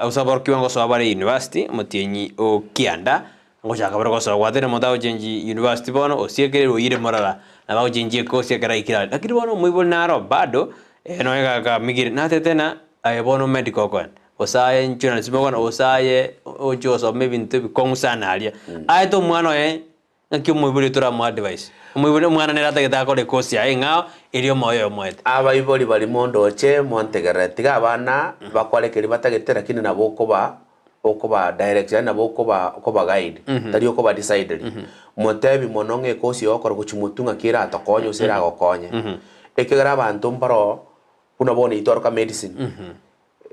gose aborokigwa ngosoa bare university omotienyi o kianda, ngochaka bare gosoa gwatebire omonto agochengi university bono osiekerire oire morara, nabo agochengi ekosi ekero aikire aria. Lakini bono omoibori naro bado, nonya gakamigire natete ng'a aye bono medical okoenda. Gose aye insurance bono gose aye oche gosoma ebinto ebikong'u sana aria. Aete omwana oye ng'aki omoibori oito oramoe advice? Omoibori omwana nere atagete akore ecourse yaye eng'ao eria omoyo oye omoete. Abaibori baria mondoche montegerere, tiga abana bakore keria batagete lakini nabo okoba okoba direct yaani nabo okoba okoba guide tari okoba decideria. Motebi mono ng'a ecourse eye ogokora gochia motwe ng'aki eratokonye gose eragokonye. Ekiagera abanto mbaroo buna bono intwe twaroka medicine.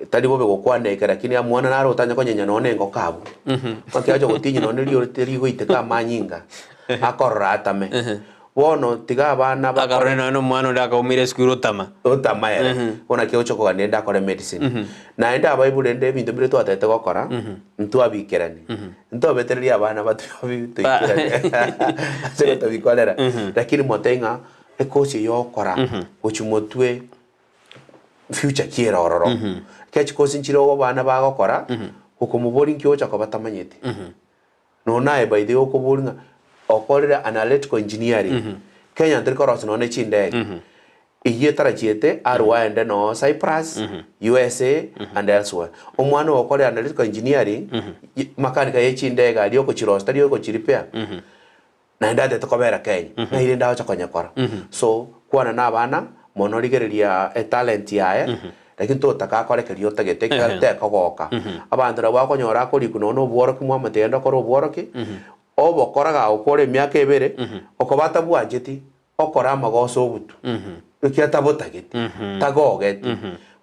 Tari bobe gokwana eke, lakini omwana nare otanya konyenya nonya na engoko abwo. Ng'aki acha gotinyia nonya rioro terigoiteka amanyinga, akorora atame. Bono tiga abana bakore. Akarore nonya na omwana onde akaumire esukuru otama. Otama ere. Bono naki ogocha kogania rende akore medicine. Naende abaibori rende ebinto mbire twatagete gokora, ntwabikerani. Ntobetererie abana batobi toikerane ase gotobikorera. Lakini motebie ng'a ekosi eye ogokora gochia motwe future ki ere ororo. Ekero chikosi nchire obo abana bagokora, okomoboria nki ogocha koba tamanyeti. Nonya naye by the way okoboria ng'a okorire analytical engineering, Kenya ntori korosia nonya ne chindege, eyio etarachiete arwe aende noo Cyprus, USA and elsewhere. Omwana oyo okorire analytical engineering, makanika ye chindege aria okochirosia tari ogochirepair. Naende atete kobera Kenya, ng'ai rende agocha konyekora. So, kwana na abana, mono rigereria etalent yaye, lakini totaka akore keria otagete ekiagera tekogoka. Abanto nabo bakonyora akorikwa nonya na obworoki mwamate genda okore obworoki, obokora gagokora emiaka ebere, okoba atabwancheti, okore amagoso obutwa, ekiagera tabotageti, tagogeti.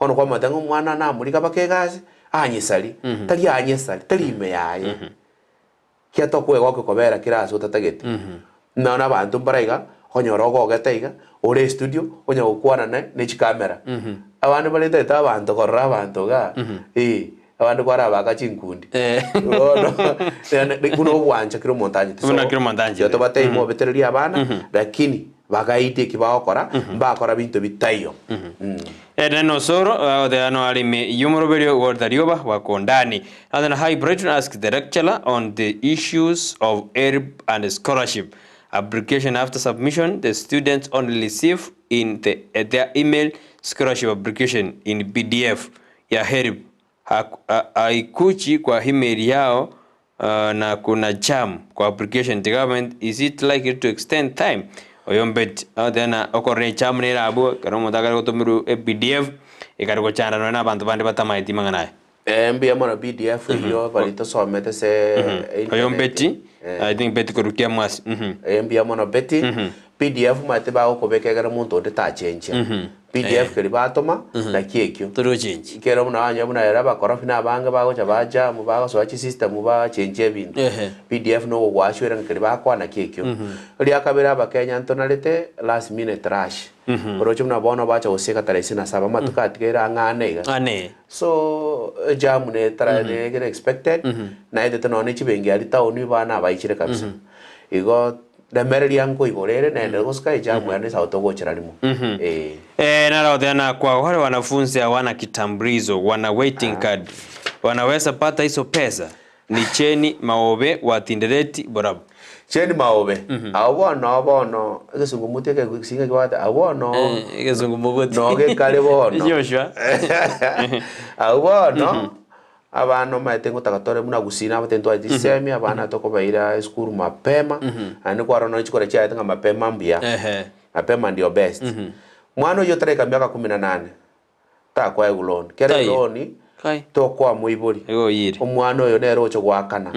Bono kwamanyete ng'a omwana namorika mpaka egasi, anyesari, tari anyesari, tari ime yaye. Kia tokwegokia kobera kera ase otatagete. Nonya abanto mbare iga, okonyora ogogete iga, ore estudio, onya gokwana ne ne chikamera. Abande baretete abanto korora abanto igaa, eh, abande kwarabaka chinkundi. Bono, buna obwancha kera omonto anchete. So, Buna kera omonto anchete. tiga tobatebie mobetererie abana, lakini bagaidie eki bagokora, mbakora binto bitaiyo. Ere nosoro agoteba noare ime y'omoroberio gworita rioba bwa kondani. And then hi Brighton asked the lecturer on the issues of HELB and scholarship application after submission the students only receive in the their email scholarship application in pdf ya HELB haikuji kwa email yao na kuna jam kwa application the government is it likely to extend time oyo mbeti agoteba ng'a okorora ejam nere abwo ekero omonto akare gotomerwa epdf ekare gochanda nonya na abanto bande batamaeti mang'ana aya. Eh, mbuya mono pdf eyio baria tosomete ase Oyo internet. Betty, Eh. I think Betty korwa Kiamwasi. Eh, mbuya mono Betty. Pdf omanyete bagokobeka egere monto onde tachenchia. Pdf keria batoma naki ekio. Tori gochenchia. Ekero buna banyora buna ere abakorofi na abange bagocha bajamu bagosoa chisystem bachenchia ebinto. Pdf nogogwachwera ng'a keria bakoa naki ekio. Eria kabere abakenya ntonarete last minute rush. Oroche buna bono bacha gosieka tarehe isini na saba amatuko atigaire ang'e ane iga. Ane. So ejamu netara nekere expected naetete nonye ne chibenki aria town bana abaichire kabisa. Igo Remereria nkoigoro ere naende gosika echamu yane sawa togochera rimo. Ee. Eh, naro tena kwa wale wanafunzi hawana kitambulisho wana waiting card wanaweza pata hizo pesa ni Jane Maobe wa Tindereti Borabu. Jane Maobe, Abwo bono bono egesungumuti eke egesinga kebwate abwo bono Eh, egesungumuti. nogekare bono. Joshua. Abwo bono Abana omanyete ngotaka tore buna gusii nabate ntware chisemi abana tokobaira esukuru mapema naende kwarora nonye chikura chiaete ng'a mapema mbuya Ehe. mapema ndio best. Mwana oyio otaraika miaka kumi na nane takoegwa loan kera Taiyo. eloni Kai. tokoa moibori Igo oyire. omwana oyo nere oche goakana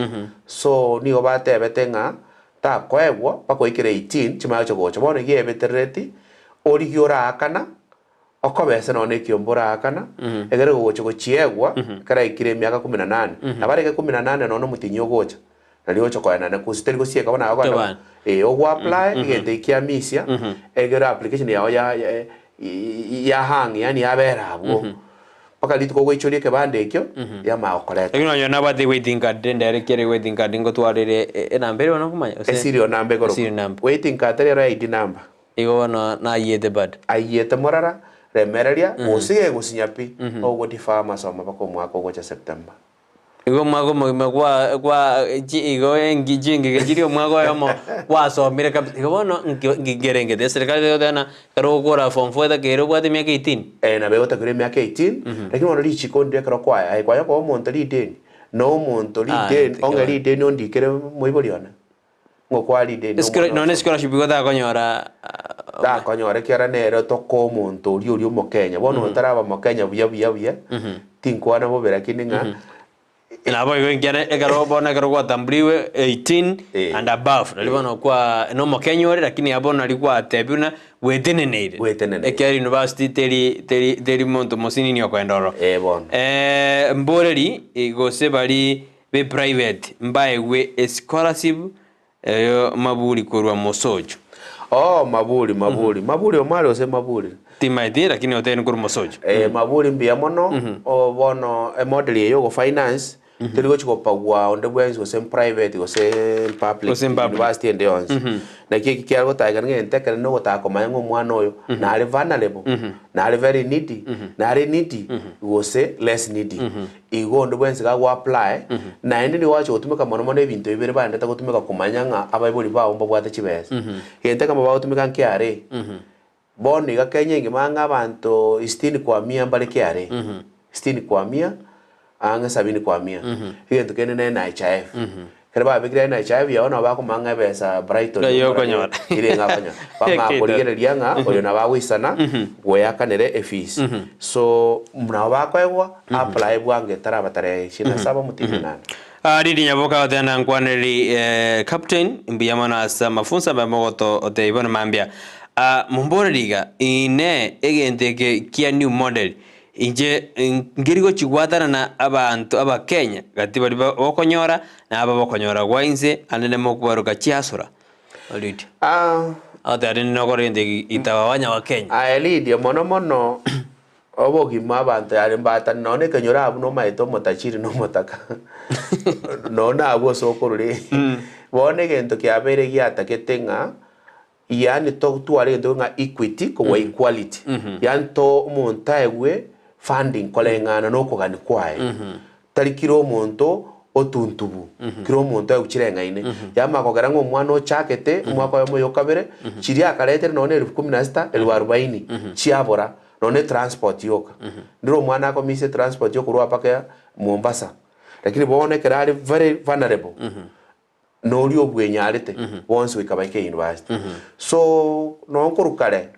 so nigo batebete ng'a takoegwa mpaka oikere 18 chimanye gocha gocha bono iga ebeterereti origie oraakana Okoba ase nonya nekiombe oraakana, egere gogocha gochiegwa ekero aikire emiaka kumi na nane. Nabo arenge kumi na nane nonya omotienyi ogocha, nario ogocha koenana gose teri gosieka bono aye okogenda eh, ogo apply egento eki kia misia, egere application yago ya ya ya hang yaani yabera abwo. Mpaka rituko ogoichoria ekebande ekio, yamanya gokoreta. Lakini onye nabwate waiting card rende ere kere waiting card ngotwarire enamba ere bono komanya gose? Eserial number ekorokwa. Eserial number. Waiting card tari ero ID number. Igo bono nayiete bado. Ayiete morara, remereria, gose gegosinya pi, ogo defer amasomo mpaka omwaka ogocha September. Igo omwaka omogima kwa kwa chi igo engi chingige chiria omwaka oyomo gwasomire kabisa. Igo bono nki nkikerengete eserikari egoteba ng'a ekero ogokora form four etakeire obwate emiaka eighteen. Eh, nabo egotakeire emiaka eighteen, lakini bono richiko ndire ekero kwaya, aye kwaya koa omonto rideni, na omonto rideni, ong'e rideni ondikere moibori one. Ng'okwa rideni Esikora omwana nonye osome. scholarship igo takonyora Takonyora ekiagera nere tokoa omonto oria oria omokenya. Bono otaraba mokenya buya buya buya, tinkwana bobe lakini ng'a Nabo igo ekiagera ekero bono ekero gwatambuliwe 18 Eh. and above, nari bono kwa na omokenya ore lakini abwo nari gwatebiwa buna gweteneneire. Gweteneneire. Ekiagera university teri teri teri monto mosinini okoenda ororo. Eh, bono. Mboreri gose baria be private mbaegwe escholarship eyo maburi korwa mosocho. Oh maburi maburi maburi omare gose maburi. Timaeti lakini otebire korwa mosocho. Eh maburi mbuya mono oh bono emodel eye yogo finance teri gochi gopagwa onde bwensi gose private gose public Gose public. university ende yonsi. Naki eki kiare gotagekana ng'a egento ekere nogotaka komanya ng'a omwana oyo nare vulnerable nare very needy nare needy gose less needy. Igo onde bwensi gago apply, naende nigo gwacha gotumeka mono mono ebinto bibere baendete gotumeka komanya ng'a abaibori bao mbabwate chibesa. Egento ekemo bagotumeka nKRA, bono iga Kenya engima ang'e abanto sitini kwa mia mbare KRA, sitini kwa mia ang'e sabini kwa mia. Egento kende na NHIF, ekero babekire NHIF yao nabo bakomanya ng'a ebesa Brighton Ng'ai okonyora. ere ng'a okonyora. Bamanya korigereria ng'a oyo nabo agoisana goeakanere efees. So nabo bakoegwa apply bwango etaraba tarehe ishirini na saba omotienyi nane. Ah, Lili Nyaboka goteba nankwanereri eh, Captain mbuya mono ase amafunso amaya mogoto otebia bono mambia. Ah, momboreri iga inee egento eke kia new model inche nkeri gochigwatana na abanto abakenya gati baria bokonyora na aba bokonyora gwa inse ande nemokobaroka chiasora. Lydia. Ah, Agoteba rende nokora egento eke gitagawanya abakenya. Aye Lydia mono mono Obogima abanto yare mbatane nonya ekenyoro abwo nomaete omotachiri na omotaka nonya abwo ase okorora bono egento kiabeire giatagete ng'a yaani totware egento ng'a equity kobua equality yaani to omonto aegwe funding koreng'ana na okogania kwaye. Tari kera omonto otuntubu, kera omonto aegwe chireng'aine. Yamanya kogera ng'a omwana ochakete omwaka oyomo oyo okabere, chiria akaretire nonya na elfu kumi na sita, elfu arubaini, chiabora, nonya na etransport yoka. Ndire omwana akomisa etransport yokorwa mpaka Mombasa, lakini bono ekero are very vulnerable, na oria obwenyarete, bonsi goika baike university. So, nonye nkorwa kare,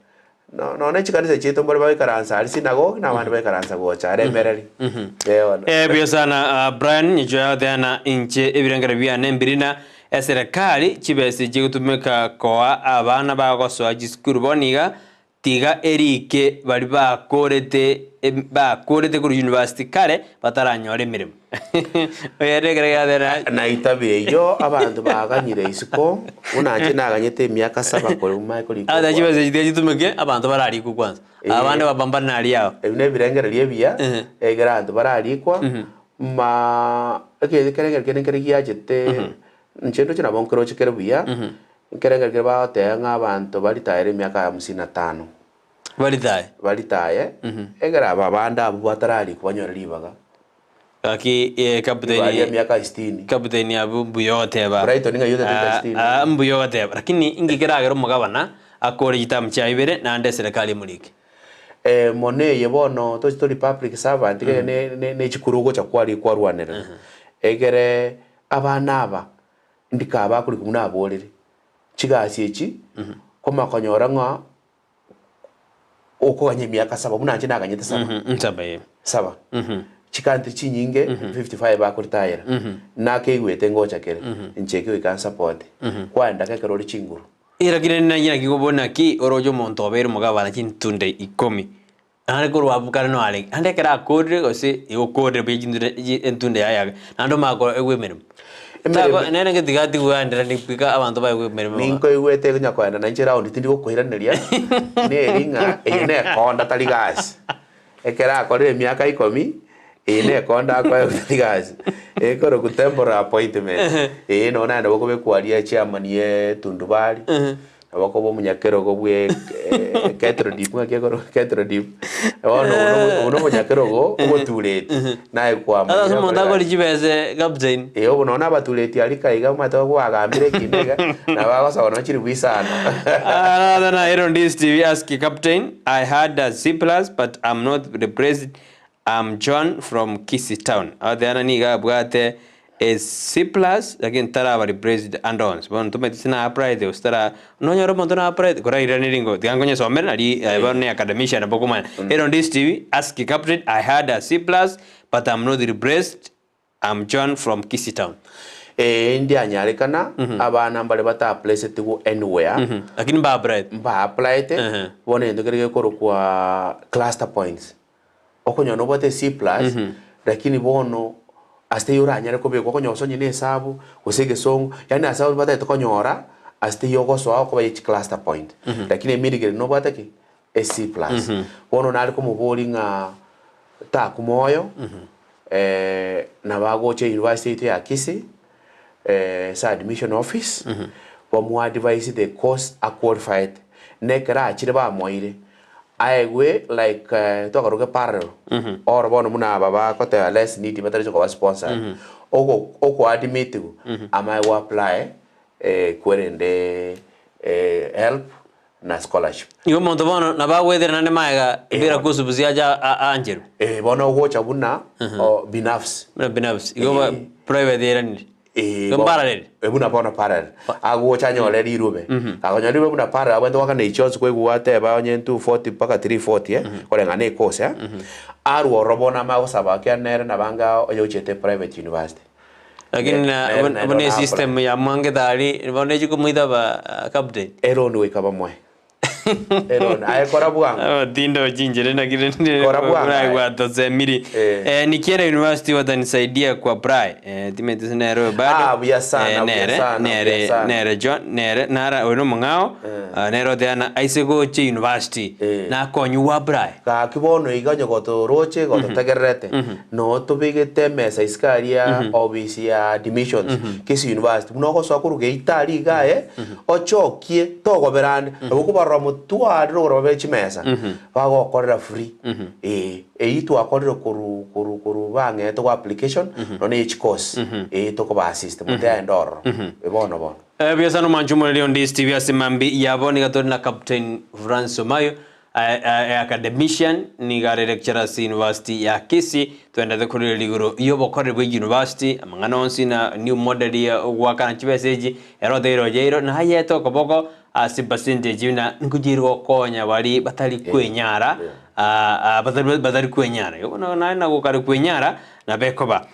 no- nonya ne chikanisa chiaito mbare bagoikaransa aria synagogue, na abande baikaransa gocha aria emereri. Eh bono. Eh, buya sana ah, Brian nyicho yagoteana inche ebirengero biane mbirina eserekari chibesa chigotumeka koa abana bagosoa chisukuru bono iga Tiga erike baria bakorete bakorete korwa university kare bataranyora emeremo. Oyende ekero giatera. Na etabi eyio abanto baganyire isiko, buna inche naganyete emiaka saba korwa mae korikwa Ata kwane. chibesa echi tiga chitumeke abanto bararikwe kwanza. Eh. Abande bapambane aria ao. Ebi nebirengererio ebiya, Ehe. ekero abanto bararikwa, ma eke ekerengerio kende nkere giachete, inche ndoche nabo nkeroche kere buya, Nkerengereria keria bagoteba ng'a abanto baritaere emiaka hamsini na tano. Baritae. Baritaye, egere aba bande abwo batararikwa banyore ribaga. Gaki eh, Baria captain emiaka sitini. captain abwo mbuya ogoteba. Brighton ng'ai otete Ah, sitini? ah, mbuya ogoteba. Lakini inki keragere omogabana akore chitamu chiaye ibere naende eserekari emorike? Eh, mono eye bono tochi tori public servant egere ne- ne- ne chikura ogocha kwarikwa kwarwanerera. Egere abana aba Ndikaba akorikwa buna aborere chigasi echi, komakonyora ng'a okoganya emiaka saba buna inche naganyete saba. Nsaba eh. Saba. Chicountry chinyinge 55 bakoritayera. Nakeigwete ngocha kere, inche eke goika nsupport. Kwaenda ekero ore chinguru. Lakini naki kobua naki oroche omonto obeire omogabana chintunde ikomi. Naende korwa abwo kare noarenge, naende ekero akorire gose igo okorire buya chinture chi entunde yaye yake, naende omanye kora egwe emeremo. Emeremo- Tako nere ng'iti tiga tigwandera goika abanto baegwe emeremo iga. Ninkoigwete konya koenda nainche round tindi gokoiraneria, neri ng'a eye nekonda tari gasi. Ekero akorire emiaka ikomi, eye nekonda akoe gotari gasi, ekorokwa temporary appointment, eye nonye naende bokobekwa aria chairman ye tundubari, nabo okoba omonyakerogo bwe ketrodip ng'aki ekorokwa ketrodip, bono obwo na omonyakerogo omotureti, naye kwamanyire Ase omonto okore akori gasi. chibese captain. Ee obo nonye abatureti aria kaiga omanyete kwagambire ekina iga, nabo agosoa nonye chilifu isano. Another na Aaron Dis TV ask captain I had a C plus but I'm not replaced I'm John from Kisii town. Agoteana nigo abwate a C plus lakini taraba replaced and onsi. Bono ntomanyeti ase na applied gose tara nonyore omonto na applied korairanerie ngo tiga nkonyesomere nari aye bono ne academician nabo okomanya. Aaron Dis TV ask captain I had a C plus but I'm not replaced I'm John from Kisii town. Ee ndianyarekana abana mbare bata-applacetigwe anywhere, Lakini mba applied. mba applied, bono egento keria gekorokwa cluster points. Okonyora nobwate C plus, lakini bono ase taiyo oranyare kobekwa okonyora gose onye na esabu, gose egesongo, yaani ase abwo batagete konyora, ase taiyo ogosoa okoba ye chicluster point. Lakini immediately nobwate ki? E C plus. Bono nare komoboria ng'a takwa moyo, nabo agocha university yaito ya Kisii, ase admission office, bamoa advice the course a qualified, na ekero achire bamoire, aegwe like twakaroka parallel, oro bono buna aba bagoteba less needy batari koba sponsored, ogo oko admitiwa, amaye go apply kwerende help na scholarship. Igo omonto bono nabo agwetera naende magega Eh, bila bono. kosubusia ache aancherwe. Eh, bono ogocha buna o, binafsi. Buna binafsi. Igo ba- Eh. private eranire. Eh, Igo bo- mparallel. eh, buna bono parallel. Agocha anyore rirube. Akonyora rirube buna parallel abwenerete goakana echi chionsi kwaigwa gwateba onye 240 mpaka 340 eh, koreng'ana na ecourse eh. Arwe ororo bono amanye gosaba ekiagera nere nabo anga oyo ochiete private university. Lakini na Nere buna naende buna ona esystem apply. ya mwangete aria bono echi komoita ba captain. Eloan goika bamoe. Eloan aye kora bwango. Abatinda ochinchire naki rende Kora bwango aye. gwatosemiri. Eh. Eh, nikienda university watanisaidia ku apply. Eh, timeti ase nere oyo bado. Ah, buya sana, Eh, buya nere, sana, buya nere, sana. nere John, nere, nara oyo nomong'ao. Eh. Ah, nere oteana aise gocha university. Eh. Nakonywa apply. Gaki bono iga onye gotoroche gototegererete noo tobegete emesa isiko aria office ya admissions Kisii University buna ogosoa korwa geita aria iga aye ochokie togobera ande nabo okobarora motware rogoro babe chimesa bagokorera free eh eyio twakorire korwa korwa korwa bang'ete go application nonya ne chicourse eh tokoba assist monto yaenda ororo bono bono. Buya sana omwancho omoreri onde Steve ase mambi yabo niga tore na Captain Francis Omayo Academician, nigo are lecturer ase University ya Kisii, twendete korureria igoro y'obokoreri bwe university, amang'ana onsi na new model ya ogoakana chibesa echi, ere oteire oyeiro, nayete okoboko ase percentage buna nkochiire gokonya baria batari kwenyara batari batari kwenyara. Igo bono naye nabo kare kwenyara nabo ekoba.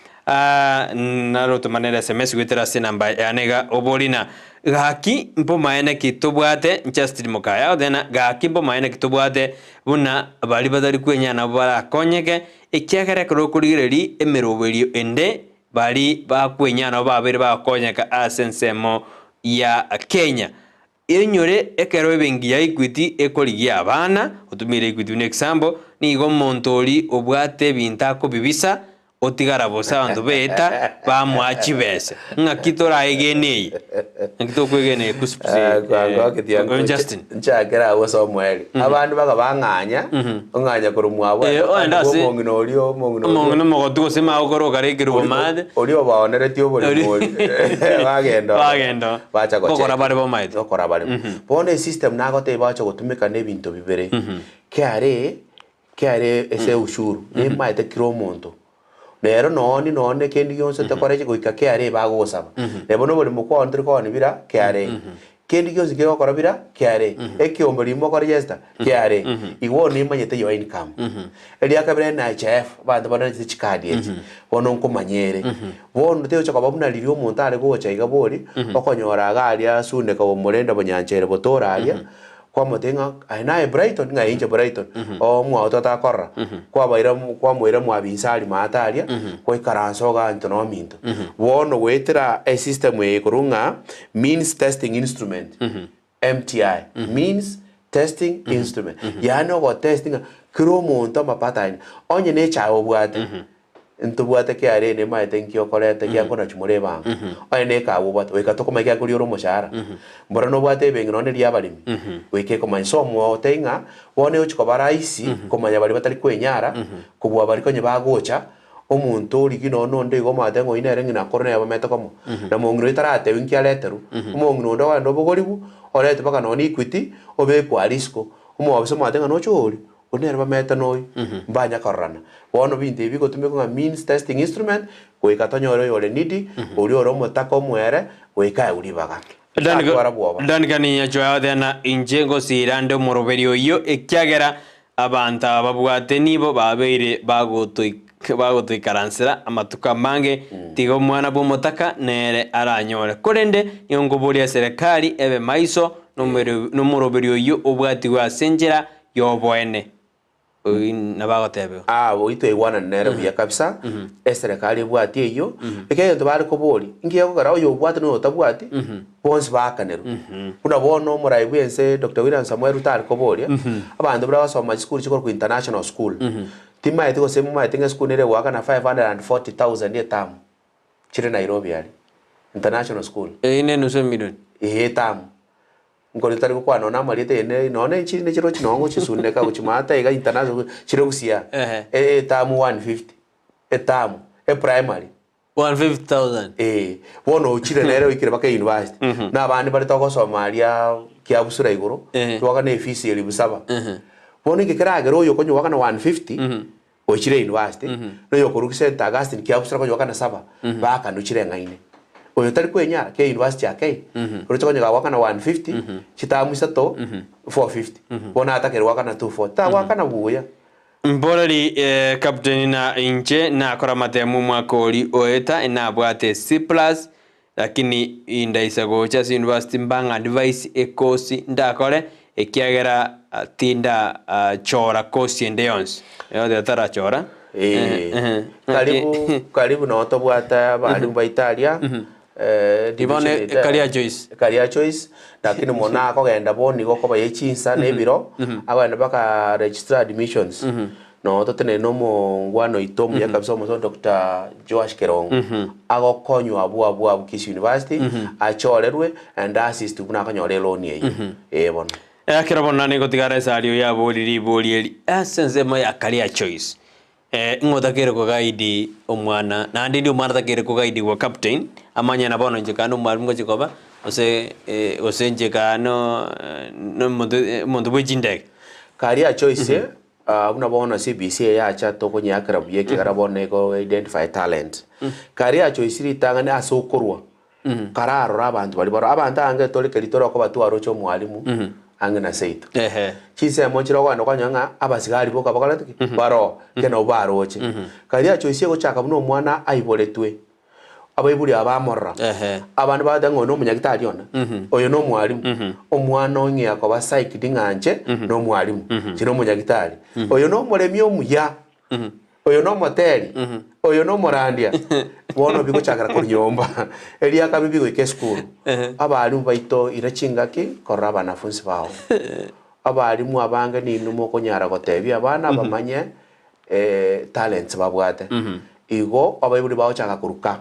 Naro tomanere sms goetera ase enamba yane iga obori na gaki mbomaene ki tobwate Justin Mokaya agoteba ng'a gaki mbomaene ki tobwate buna baria batari kwenyara nabo barakonyeke ekiagera ekero okorigereria emeroberio ende baria bakwenyara nabo babeire bagokonyeka ase ensemo ya Kenya. Enyore ekero ebenki ya Equity ekorigia abana, otumire Equity buna example, nigo omonto oria obwate ebinto akobibisa otigara bosa abanto beeta bamoa chibesa. Ng'aki toraegene eye? Ng'aki tokwegena eye KUCCPS eh, Justin? Nchakere agwo ase omoerio. Abandu baga bang'anya, ong'anya korwa mwabo Eh, oende ase omong'ina oria omong'ina oria. Omong'ina omogotu gose magokoro okarekire bomate. Oria obaoneretie oborimo oria. Bagenda ororo. Bagenda. Bacha gocheki. Gokora bare bomaete. Gokora bare. Bono esystem nagotebia bagocha gotumeka na ebinto bibere. KRA, KRA ase ushuru, nemaete kera omonto. Nero nooni noone kende gionsi otakora goika KRA bagogosaba. Na bono oborimo kwaoni tori kooni bira KRA. Kende gionsi kegokora bira KRA. Ekiombe rimo okore register KRA. Igo bono nimanyete your income. Eria kabere NHIF, abanto banarete chikadi echi, bono nkomanya ere. Bono tegocha koba buna riria omonto are gocha iga bori, okonyora iga aria Suneka omorende bonyanchere botora aria, Kwamotebia ng'a aye naye Brighton, ng'a inche Brighton, oo omwao totakorora. Kwabaira kwamoira mwa Binsari maate aria, gwaikaransa oganto na ominto. Bono goetera esystem eye korwa ng'a means testing instrument, MTI, means testing instrument, yaani ogotest ng'a. Kera omonto amapato aye, onye na echae obwate, ntobwate KRA nemaete nki okoreta ekiagera nkonachi more ebango. Onye na ekawa obwate, goika tokomanya ekiagera nkoriora omoshahara. Mbora nobwate ebenki nonye neria abaremi, goika ekomanya. So omotebie ng'a bono egochi koba rahisi komanya baria batari kwenyara, kobua baria konye bagocha, omonto origia nonye na onde igo omanyete ng'a oyio nere ng'ina akoro nere bamete komo. Na mong'ina oyio taratebiwa nki areterwe, omong'ina onde ogende obogoriwu, oretwe mpaka nonye na Equity, obekwe aria isiko. Omobisa omanyete ng'a noche oria, oyio nere bamete noyo, mbanya kororana. Bono binto ebi bigotumekwa ng'a means testing instrument, goika tonyore oyore needy, oria ore omotaka omoere, goika aegwe ribaga. Tatwara bwoba. Danika ninyachoe athena inche ngosiira nde omoroberi oyio, ekiagera abanto aba babwate nibo babeire bagotoikaransera amatuko amange, tiga omwana bw'omotaka nere aranyore. Korende nigo nkoboria eserekari ebe maiso nomoroberi oyio obwatigwe ase enchera y'oboene. Oyio nabo agotebiwa. Aa boigo twaigwanana nere buya kabisa, eserekari ebwati eyio, ekero egento bare koboria, inki gekogera oyo obwate na oyo otabwati, bonsi baakanerwe. Buna bono omorai bwense Doctor William Samoei Ruto are koboria, abanto baria bagosoma chisukuru chikorokwa international school, timaeti gose momaete ng'a esukuru nere egoakana 540,000 etamu, chire Nairobi aria, international school. Eyio ne nusu emilioni. Eeh etamu. Nkori tari gokwana nonya amarieta eye nonya chinde chirochio nonya ngochisuneka gochia maate iga international chire gusii aa. Ehe. Etamu 150, etamu, eprimary. 150,000. Eeh, bono ochire nere oikire mpaka university, na abande bare togosoma aria kiabusura igoro, Ehe. twakana efees elifu saba. Ehe. Bono inki keragere oyo okonywa goakana 150, oichire university, na oyo okorwa St Augustine kiabusura okonywa goakana saba, baakana ochire eng'aine. Oyo tari kwenyara, ke university ake, oroche konya gagoakana 150, chitamu isato, 450, bono atakere goakana 240, tagoakana buya. Mboreri captain na inche nakora amatemu omwaka oria oeta inabwate C plus lakini indaisa gocha ase university mbang'a advice ekosi ndakore ekiagera tinda chora kosi ende yonsi oyo tarachora Eh, karibu karibu noo tobwate abalimu baito aria eh, Bono division ete- Career Choice. Career Choice lakini mono akogenda bono igo okoba ye chinsa na ebiro akogenda mpaka registrar admissions noo totenene na omongwana oito omuya kabisa omosomi Doctor Joash Kerongo agokonywa abwo abwo abwo Kisii University achorerwe and assist buna akonyora eloan eyio eh bono. Ekero bono nigo tigara esari oyo abori ribori eri ase ensemo ya Career Choice. Eh, ng'o otakeire kogaidi omwana, naende ndi omwana otakeire kogaidigwa captain, amanye na bono inche kande omwalimu ngochia koba, gose gose inche kaa no na omonto omonto bwe chindege. Career choice, ah, buna bono CBC eye yacha tokonyeakera buya ekiagera bono ego identify talent. Career choice ritang'ani ase okorwa, Kararore abanto baria baroo, abanto abange tore keri tore okoba twaroche omwalimu ang'e na seito. Ehe. Chinsemo nchire okogenda okonyora ng'a abasigari boka bakorete ki? Baroo, ekero nabo baroche. Karia choice egochaka buna omwana aiboretwe, abaibori aba bamorora, Ehe. abande bagoteba ng'a oyo na omonyagitari one, oyo na omwalimu, omwana ong'ea koba psyched ng'a inche na omwalimu, inche na omonyagitari, oyo na omoremi omuya. Oyo nomoteri, oyo nomorandia, bono bigochakera korwa nyomba, eria kabere bigoika esukuru. Abalimu baito ira chingaki korora abanafunsi bao. Abalimu abange ninwe mokonyara gotebia abana bamanye talents babwate. Igo abaibori bagochaka koruka,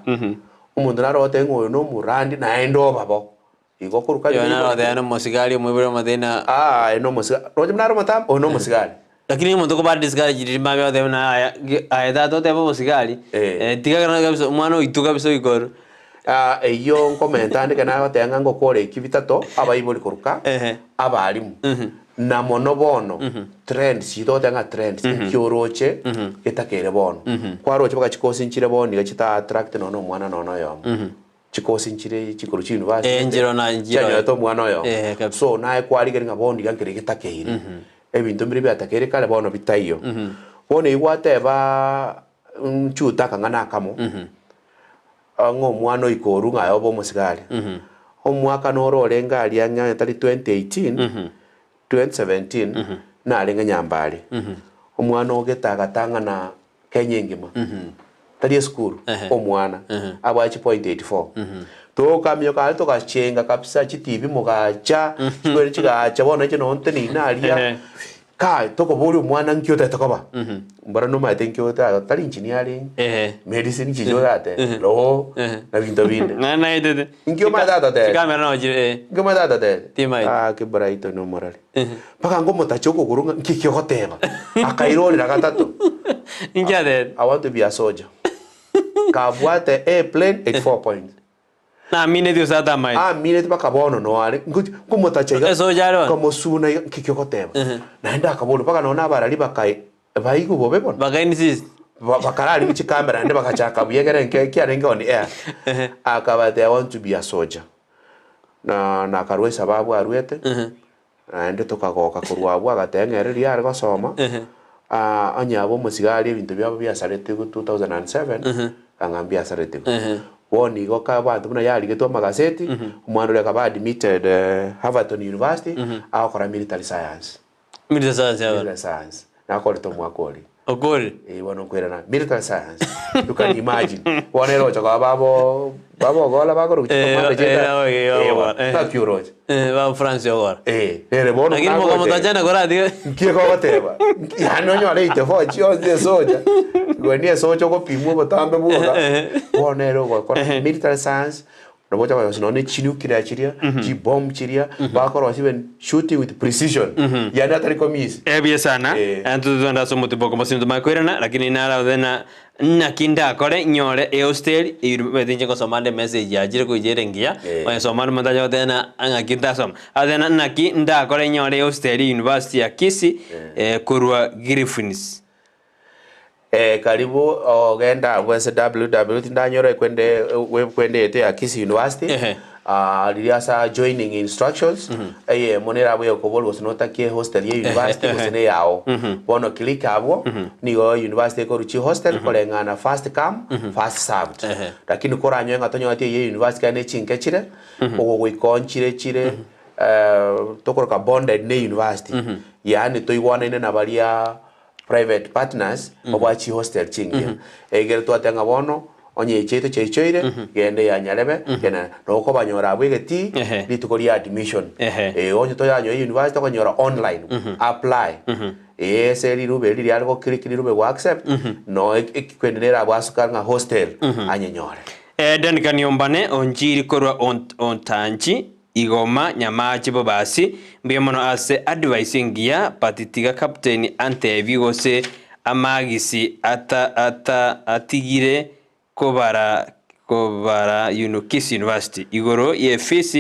omonto naro ogoteba ng'a oyo nomorandi naende obabo. Igo okoruka Oyo rirorio naro igoro. oteba nomosigari omoibori omotebie na Aa, aye nomosiga roche buna are omotambe, oyo nomosigari. Lakini omonto okoba discourage riria mambia agoteba buna aya ge aye tata otebe omosigari, Eh. eh, tiga ekero kabisa omwana oitwe kabisa oikoro. Ah, eyio nkomenta ande ekero nagoteba ng'a ngokora eki bitato, abaibori koruka, Ehe. abalimu, na mono bono, trends chiria togoteba ng'a trends, nki oroche getakeire bono. Kwaroche mpaka chikosi nchire bono iga chita attract nonya omwana nonya oyomo. Chikosi nchire chikorwa chiuniversity Eh, nchiro na nchiro. chianyorete omwana oyomo. Eh, kabisa. So naye kwarigeria ng'a bono iga nkere getakeire. Ebinto mbire biatakeire kare bono bitaiyo. Bono eywo gwateba nchute akang'ana akamo, ng'a omwana oika orwu ng'a aye obe omosigari. Omwaka noro orenge aria ang'e onye tari 2018, 2017, narenge Nyambari. Omwana ogete agatang'ana Kenya engima, tari esukuru, omwana abwate chipoint 84. Tokamioka aria togachenga kabisa chitibi mogacha, chikwere chigacha bono inche nonye nteneine aria. Ka tokoboria omwana nki otagete koba, mbora nomanyete nki otagete tari engineering, Ehe. medicine chiria orate, law, na binto binde. Naende naetete. Nki omanyete atotebia? Chikamera nao chire eh. Nki omanyete atotebia? Timaeti. Gaki Brighton omorari. Mpaka ngomotacha okogoro ng'a nki eki ogoteba? Akairorera gatato. Nki atebete? I want to be a soldier. Kabwate A plain 84 points. Namineti gose atamaeti. Amineti mpaka bono noo are, ngochi nkomotacha iga, Esoja are bono. nkamosuna iga, nki kiogoteba? Naende akaboria mpaka nonya abarari bakae baigwe bobe bono. Baka insist. Ba- bakararigwa chikamera naende bagachaka buya ekere nke kiarenge on air. Akabatebia I want to be a soldier. Na nakarwa esababu arwete, Naende tokagoka korwa abwo agateba ng'a ere riria are gosoma, onye abe omosigari ebinto biabo biasaretigwe 2007, ang'a mbiasaretigwe. Bono igo ka abanto buna yarigetwe amagaseti, omwana oria akaba admitted Haverton University, agokora military science. Military science yabo. Military science. Nakorete omwaka oria. Okore. Eh, bono nkoirana military science. You can imagine. Bono ere ocha koba babo babo ogola bakoroka Eh, chikomanda eh, chieta. abo eh, Eh, abo bono. eh. Naki oroche. Eh, ba France ogora. Eh, ere bono Lakini nagocha. mokamotachana koratiga. Nki egogoteba? Yaani onyore 84 chionsi esocha. Igwe esocha ogopimwa obotambe bwoka. Bono ere ogokora military science Nabo ocha korosia nonya ne chinuclear chiria, chibomb chiria, bakorosia even shooting with precision, yaani atari komiss. Ebuya sana, Eh. intwe twende ase omotubo oko mosinto tumanye koirana, lakini narabe na naki ndakore nyore ehostel eywo omanyete inche ngosoma nde emessage yachire gocha ere engiya, Eh. onye soma omonto ache goteba na ng'aki ntasoma, agotebi na naki ndakore nyore ehostel university ya Kisii korwa Griffins. Eh, karibu ogenda abwo ase www tindanyora ekwende ekwende yaito ya Kisii University Ehe. Ah, riria ase joining instructions eyemo nere abwo ekoboria gose notakie hostel ya university gose ne yao bono click abwo nigo university ekorwa chihostel koreng'ana first come first served Ehe. lakini koranyoe ng'a tonyoreti eye university kare ne chinke chire ogogoika onchire chire tokoroka bonded ne university yaani toigwanaine na baria private partners babwate chihostel chingiya. Ekero twateba ng'a bono onye echiaito chiaichoire, genda eya Nyarebe, genda na okobanyora abwo egetii Ehe. rituko ria admission. Ehe. Eh, onye toranyoe university okonyora online, apply. Eh, ase rirube eri riare go click rirube go accept, no ekikwende nere abwo asuka ng'a hostel anyenyore. Eden Kaniombane onchiri korwa Ont Ontanchi Igoma Nyamache Bobasi, mbuya mono ase advice engiya but tiga captain antebie gose amagisi ata ata atigire kobara kobara Kisii University igoro ye fees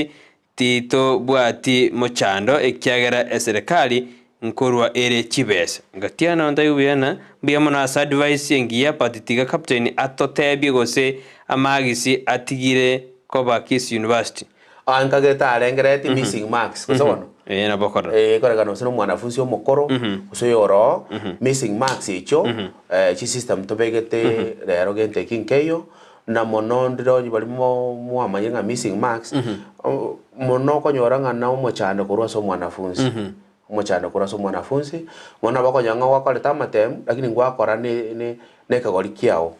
titobwati mochando ekiagera eserekari nkorwa ere chibesa. Ngatiana onde buya na mbuya mono ase advice engiya but tiga captain atotebie gose amagisi atigire koba Kisii University. Ah, nkagete arengereti missing marks gose bono Ee, nabo okora. Eh, ekorekana gose na omwanafunsi omokoro gose oyoroo missing marks echio eh, chisystem tobegete rero gento eki nkeiyo na mono ndire onye baria mo mwamanyire ng'a missing marks o- mono okonyora ng'a na omochando korwa ase omwanafunsi omochando korwa ase omwanafunsi bono nabo okonyora ng'a gwakorete amatemu lakini ngwakora ne ne na ekegori kiago.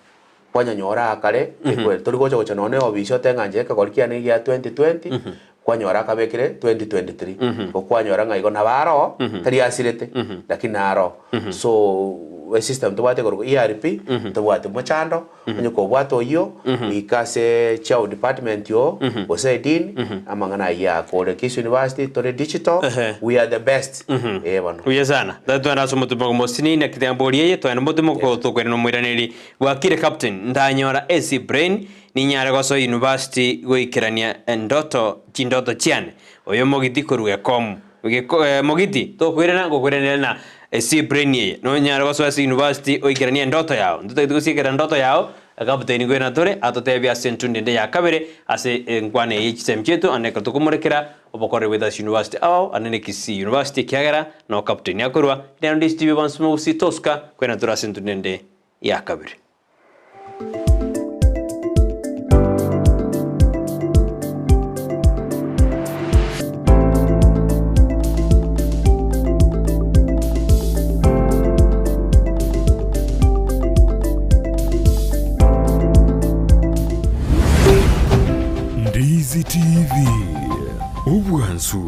Kwanyanyora aa kare, ekweri tori gocha gocha nonya na eofisi ote ng'a inche ekegori kiane egia 2020, kwanyora akabekire 2023. Igo kwanyora ng'a igo nabo aroo, tari asirete, lakini naroo. So, esystem tobwate korwa ERP, ntobwati mochando, onye kobwate oyio, goika ase chiao department oo, gose edean, amang'ana ayio akore. Kisii University tore digital, we are the best, eh bono. Buya sana. Tari twende ase omotumo omosinini naki tembori eye, twende motumo tokwere nomoiraneri Bwakire captain, ndanyora AC brain ninyare gosoa university goikerania endoto chindoto chiane. Oyo mogiti korwa gekomu. Geko eh, mogiti tokoirana ngokoiranera na AC brain eye nonyare gosoa ase university oikeranie endoto yao. Ntotagete gosiekera endoto yao, captain nkoirana tore atotebie ase entundi ende ya kabere ase enkwana eye ye chisemi chiaito ande ekero tokomorekera obokoreri bwaito ase university ao ande ne Kisii University ekiagera noo captain akorwa. Rero ndi Steve Evans Mogusii tosuka koirana tore ase entundi ende ya kabere. Ndizi TV, obwansu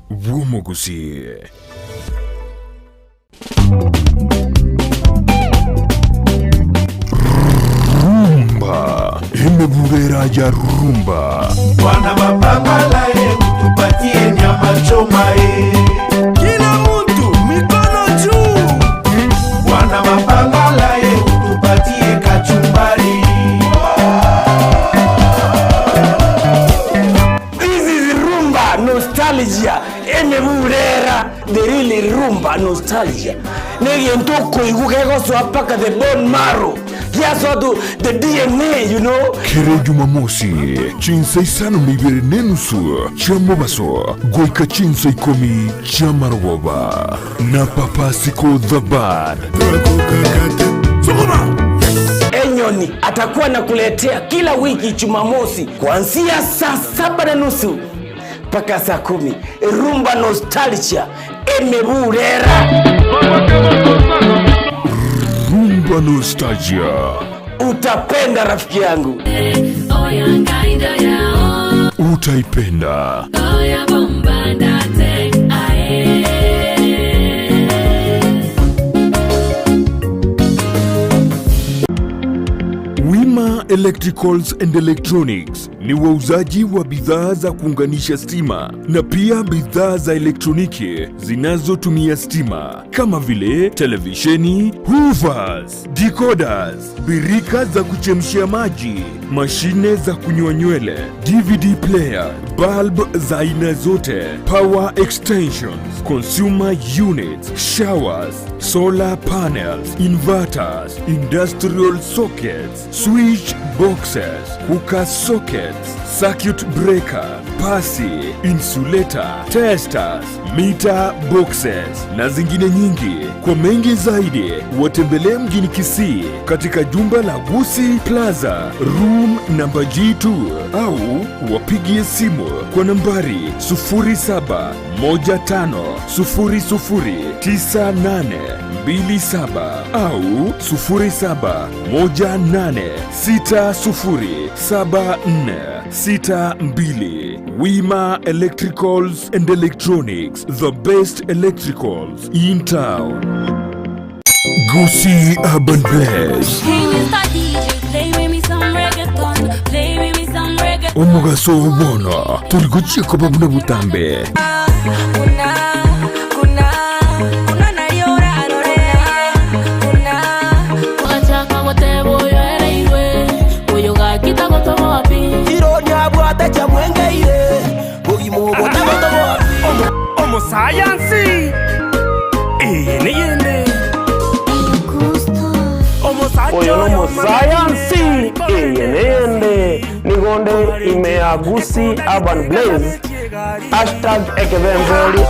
bw'omogusii. Rumba, emebubera ya rumba. Bwana mapambala ye utupatie nyama choma ye. Kila mtu mikono juu. Bwana mapambala ye utupatie kachumbari. This is rumba nostalgia. Emeburera the real rumba nostalgia. Negento koigu kegosoa paka the bone marrow. Giasoa to the DNA, you know. Kere Jumamosi, chinsa isano na ibere n'enusu chia mobaso goika chinsa ikomi chia marogoba na Papa Siko the Bad. Enyoni atakuwa nakuletea kila wiki Jumamosi kuanzia saa 7:30 mpaka saa 10. Rumba nostalgia emeburera. Rumba nostalgia. Utapenda rafiki yangu. Utaipenda. Wima Electricals and Electronics ni wauzaji wa bidhaa za kuunganisha stima na pia bidhaa za elektroniki zinazotumia stima kama vile televisheni, hoovers, decoders, birika za kuchemshia maji, mashine za kunyoa nywele, DVD player, bulb za aina zote, power extensions, consumer units, showers, solar panels, inverters, industrial sockets, switch boxes, cooker sockets, circuit breaker, pasi, insulator, testers, meter boxes na zingine nyingi. Kwa mengi zaidi, watembelee mjini Kisii katika jumba la Gusii Plaza, room number G2, au wapigie simu kwa nambari 0715009827 au 0718607462. Wima Electricals and Electronics, the best electricals in town. Gusii Urban Blaze. Hey, Mr. DJ, play with me some reggaeton. Play with me some reggaeton. Omugaso obono turi guchiko buna butambe. Omusayansi eye neyende. Oyo nomusayansi eye neyende nigonde ime ya Gusii Urban Blaze hashtag ekebemberi.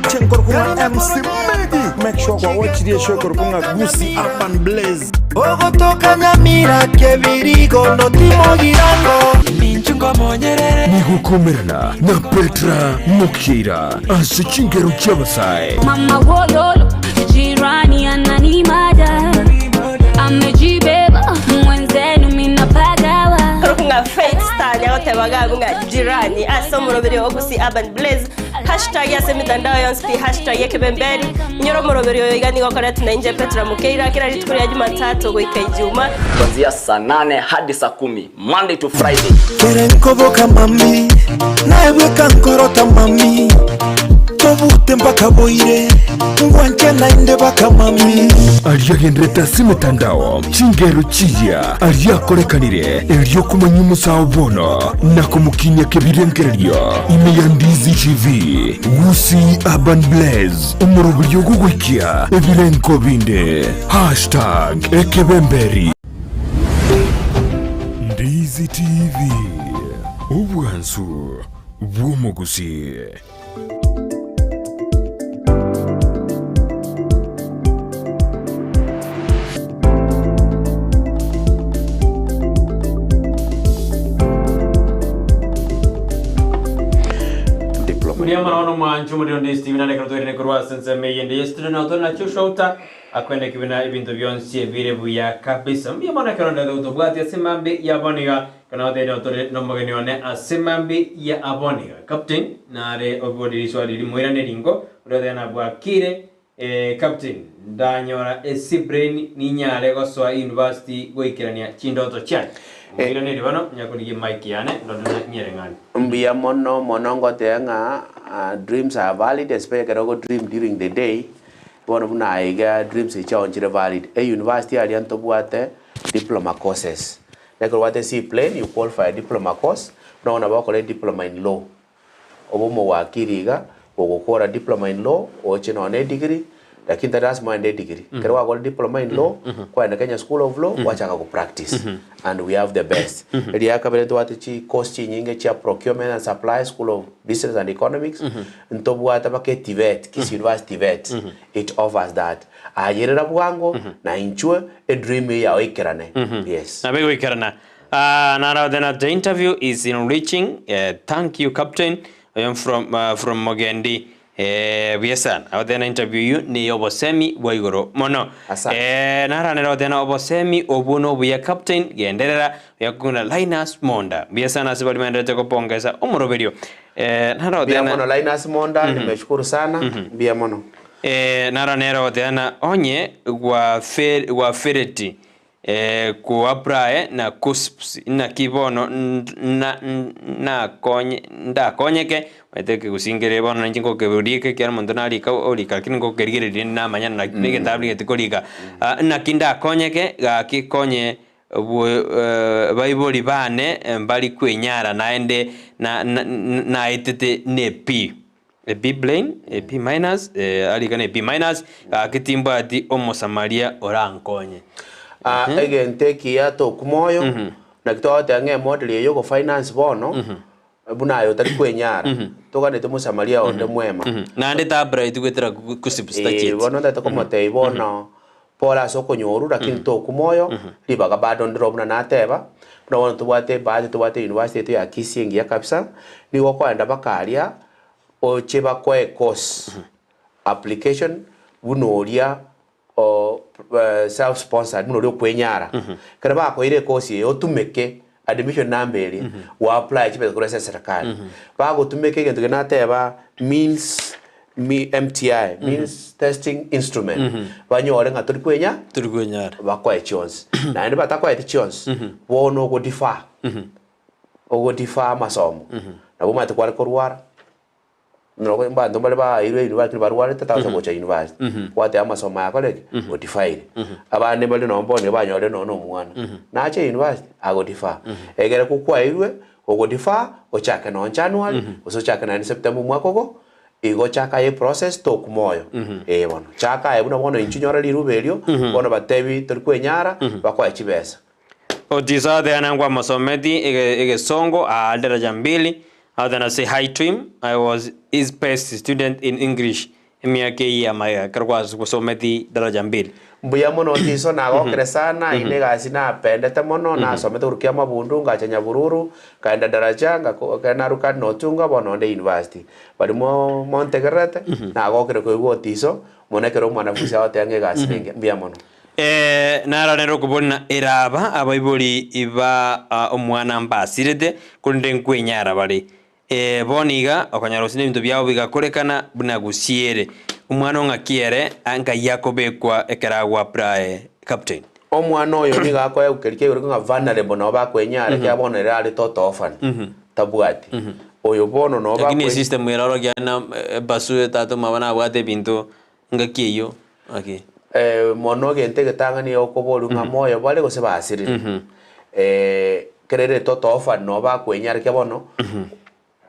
Chenkorkunga MC Medi. Make sure kwa watch the show korkunga Gusii Urban Blaze. Ogotoka Nyamira Kebirigo no Timo Girango. Ni gukomerana na Petra Mukira ase chingero chi'abasae. Mama wololo, jirani ananimada. Amejibeba, mwenzenu minapagawa. Kunga Faith Star nyagotebaga kunga jirani ase omoroberi o Gusii Urban Blaze hashtag ase mitandao yonsi pi hashtag ekebemberi nyoro omoroberi oyo iga nigo okoreti na inche Petra Mukeira kera rituko ria Jumatatu goika Ijuma kuanzia saa 8 hadi saa 10 Monday to Friday. Kerenkoboka mami naebweka nkorota mami tobute mpaka boire ngwanche nainde baka mami. Aliagenderete ase emitandao chingero chiya aliakorekanire eriokumanya omosawo bono na komokinya kebirengererio ime ya Ndizi TV Gusii Urban Blaze omoroberi ogogoikia ebirengo binde hashtag ekebemberi. Ndizi TV obwansu bw'omogusi. Mbuya mono mwancho muri onde Steven ane kero twerene korwa ase ensemo eye ende yestudio nabo tore nakio shouta akwende kibina ebinto bionsi ebire buya kabisa. Mbuya mono ekero ndete gotobwatia ase mambi ya aboniga ekero nagotebia nabo tore nomogeni one ase mambi ya aboniga. Captain nare oborire riswali rimo irane ringo Oria oteba ng'a bwakire eh, Captain, ndanyora esibrain ninyare gosoa university goikerania chindoto chiane. Omoiranerie bono, onya korigia emic yane, ndore buna nyereng'ani. Mbuya mono mono ngoteba ng'a dreams are valid especially ekero ogo dream during the day, bono buna aye iga dreams echi chiago nchire valid. E university aria ntobwate diploma courses, na ekero obwate C plain you qualify diploma course, buna bono nabo okore diploma in law. Obe omowakiri iga, ogokora diploma in law, oche nonya na edegree, lakini tari lasima ogende edegree. Ekero gwakora diploma in law, kwagenda Kenya School of Law, gwachaka go practice and we have the best. Eria kabere ntobwate chi course chinyinge chia procurement and supply, school of business and economics, ntobwate mpaka eTVET, Kisii University TVET, it offers that. Ayerera bwango, na inchwe edream eye yao eikerane, yes. Nabo egoikerana. Aah naro then the interview is enriching eh, thank you captain oyo from, uh, from Mogendi eh, buya sana ago tena interview eyio ne obosemi bwa igoro mono Asante. eh, naranera otena obosemi obwo nobuya captain genderera oyo akogenda Linus Monda buya sana ase baria baenderete kopongesa omoroberio eh, naro Mbuya otena mono Linus Monda, nimeshukuru sana, mbuya mono. eh, naro nere otena onye gwafe gwafereti Koaprae na Kusps, naki bono ndakonyeke, omanyete ekegusii bono ninche ngokeborika ekiagera omonto narika orika lakini ngokerigereria rende namanya naki egetabu rigeti korika. Naki ndakonyeke gaki konye baibori bane mbari kwenyara naende naetete ne pi. A B plain, A B minus, arika ne B minus, gaki timbwati omosamaria orankonye. Ah, egento ekiya tokuma oyo, naki togoteba ng'a emodel eye yogo finance bono, buna aye otari kwenyara, toganete omosamaria onde mwema. Naende tabright goetera kusips Eh, tachieti. bono ntagete komotebia bono, pore ase okonyorwa lakini tokuma oyo, ribaga bado ndire buna nateba, buna bono tobwate ebahati tobwate university yaito ya Kisii engiya kabisa, nigo okoenda mpaka aria, Oche bakoe course application buna oria o self sponsored buna oria okwenyara. Ekero bakoire ecourse eye otumeke admission number eria go apply chibesa korwa ase eserekari. Bagotumeka egento keria nateba means MTI means testing instrument banyore ng'a tori kwenya Tori kwenyara. bakoe chionsi. Naende batakoeti chionsi bono ogo defer. Ogotifa amasomo, nabo omanyete kware korwara, nabo abanto mbare bairwe university barwarete tagocha gocha university, gwateba amasomo aya akore ki? Otifaire. Abande mbare nonye bono banyorire nonye na omwana, nache university, agotifaa. Ekere ko kwairwe, ogotifaa, ochake nonye January, gose ochake naende September omwaka ogo, igo chaka aye eprocess tokwa moyo, eh bono. Chaka aye buna bono inchuo nyora riruba erio, bono batebi tori kwenyara, bakoe chibesa. Otiso ateana nkwamosometi egesongo aa daraja mbili ateana say hi to him I was his best student in English emiaka eyio ya magega ekero kwasometi daraja mbili. Mbuya mono Otiso nagokire sana ine egasi napendete mono nasomete korwa Kiamabundu ngacha Nyabururu nkaenda Daraja ngako naruka Notunga bono onde university baria mo montegererete nagokire koigwa Otiso mono ekero omwanafunzi agoteba ng'a egasi nenge mbuya mono. Ee, nararere okobori na eraba abaibori ba omwana mbasirete, korende nkwenyara bare. Ee, bono iga okonyora gose nebinto biabo bigakorekana buna gusiere. Omwana o ng'aki ere nkai akobekwa ekero agwaprae captain? Omwana oyo nigo akoegwa keria kiaigorokwa ng'a vulnerable nabo bakwenyara ekiagera bono ere are toto orphan, tabwati. Oyo bono nabo Lakini bakwe. esystem erorokia na ebasu tata omwabo nabwate ebinto Engaki eyio ake. Mono egento egetang'ani okoborwa ng'a moyo bare gose basirire. Ekero ere toto orphan nabo bakwenyara bono,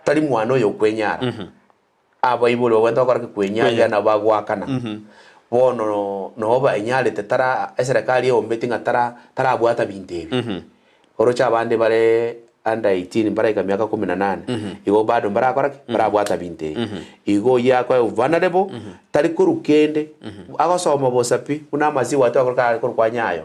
tari mwana oyo okwenyara. Abaibori babwenerete gokora ki? Kwenyara ekiagera nabo bagoakana. Bono nabo baenyarete tara eserekari eombeti ng'a tara tarabwata binto ebi. Oroche abande bare under 18 mbaraika miaka kumi na nane, igo bado mbarakora ki? Mbarabwata binto ebi. Igo oyio akoe vulnerable, tari korwa kende, agosoma bosa pi, buna amaziwa atware korwa kare korwa kwa Nyayo.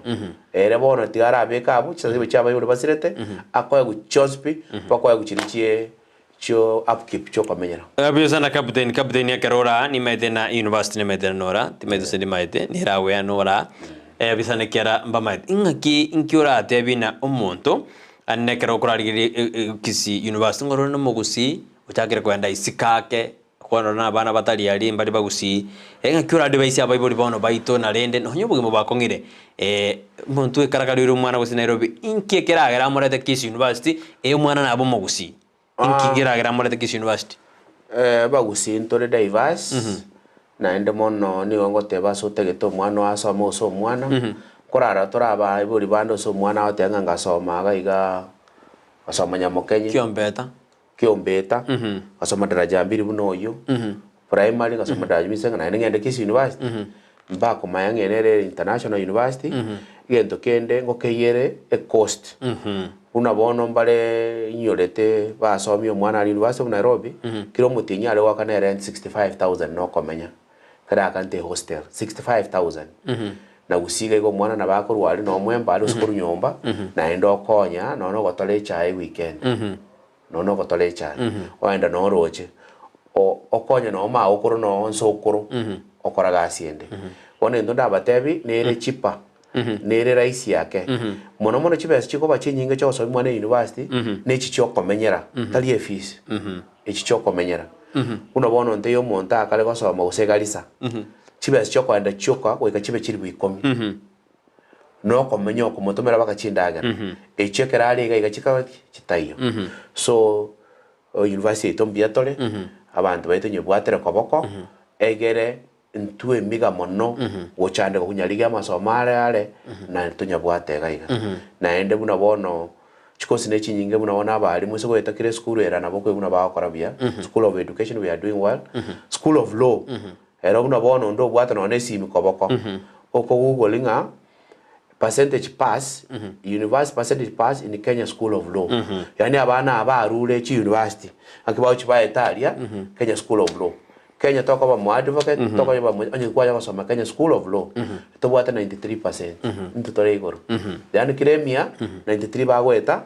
Ere bono tiga arabeke abwo, chisasibwe chia abaibori basirete, akoegwa chionsi pi, bakoegwa chiria chie chio upkeep chiokomenyera. Buya sana captain, captain ekero ora nimaete na university nimaete na nora, timaete gose ndimaete, neragoya nora, bisa nekera mbamaete. Ing'aki inki oratebie na omonto, aye nekero okorarigereria Kisii University ng'a orore na omogusii, ochakire kogenda isiko ake. Gokwana na abana batari aria mbare bagusii, eng'aki oradivaise abaibori bono baito na rende nonya obogima bwakong'ire omonto oekarakaria ore omwana gose Nairobi, inki ekeragera amorete Kisii University eye omwana nabe omogusii? Inki keragera amorete Kisii University? Abagusii ntore diverse, naende mono nigo ngoteba ase otagete omwana oo asome gose omwana, nkorara tore abaibori bande ase omwana agoteba ng'a ngasoma iga igaa, ngasoma Nyamokenye. Kiombeta. Kiombeta, ngasoma daraja mbili buna oyio, primary ngasoma daraja mbili ng'a naende ng'ende Kisii University, mbakomanya ng'a ere international university, egento kende ngokeyere ecost, buna bono mbare inyorete basomia omwana aria University of Nairobi, kera omotienyi are goakana erent 65,000 nokomenya, ekero aakante ehostel, 65,000. Na gusii iga iga omwana nabo akorwa aria na omwembe aria ase korwa nyomba, naende okonya nonya ogotora echae eweekend. Nonya ogotora echae, oenda nonya oroche, okonye nonya magokoro nonya nsokoro, okora gasi ende. Bono egento ndabatebi, nere cheaper, nere rahisi ake. Mono mono chibesa chikoba chinyinge chia gosomia omwana university, na echi chia okomenyera, tari efees, echi chia okomenyera. Buna bono ntaiyo omonto akare gosoma gose Garissa, chibesa chia okoenda chioka goika chibe chilifu ikomi. Na okomenya okomotomera mpaka chindagera, echio ekero are iga iga chikaba ki? Chitaiyo. So, university yaito mbuya tore, abanto baito nyebwatire koboko, egere intwe emiga mono gochandeka konyarigia amasomo are are, na tonyabwate iga iga. Naende buna bono, chikosi ne chinyinge buna bono abalimu ase goeta kera esukuru era nabo okwe buna bagokora buya, school of education we are doing well, school of law, Ero buna bono onde obwate nonya nesimi koboko, oko google ng'a percentage pass, university percentage pass in Kenya school of law. Yaani abana aba barure chi university, naki bagochi baete aria Kenya school of law. Kenya tokoba mo advocate, tokoba mo onye kwanya gosoma Kenya school of law, tobwate 93%, intwe tore igoro. Yaani kera emia, 93 bagoeta.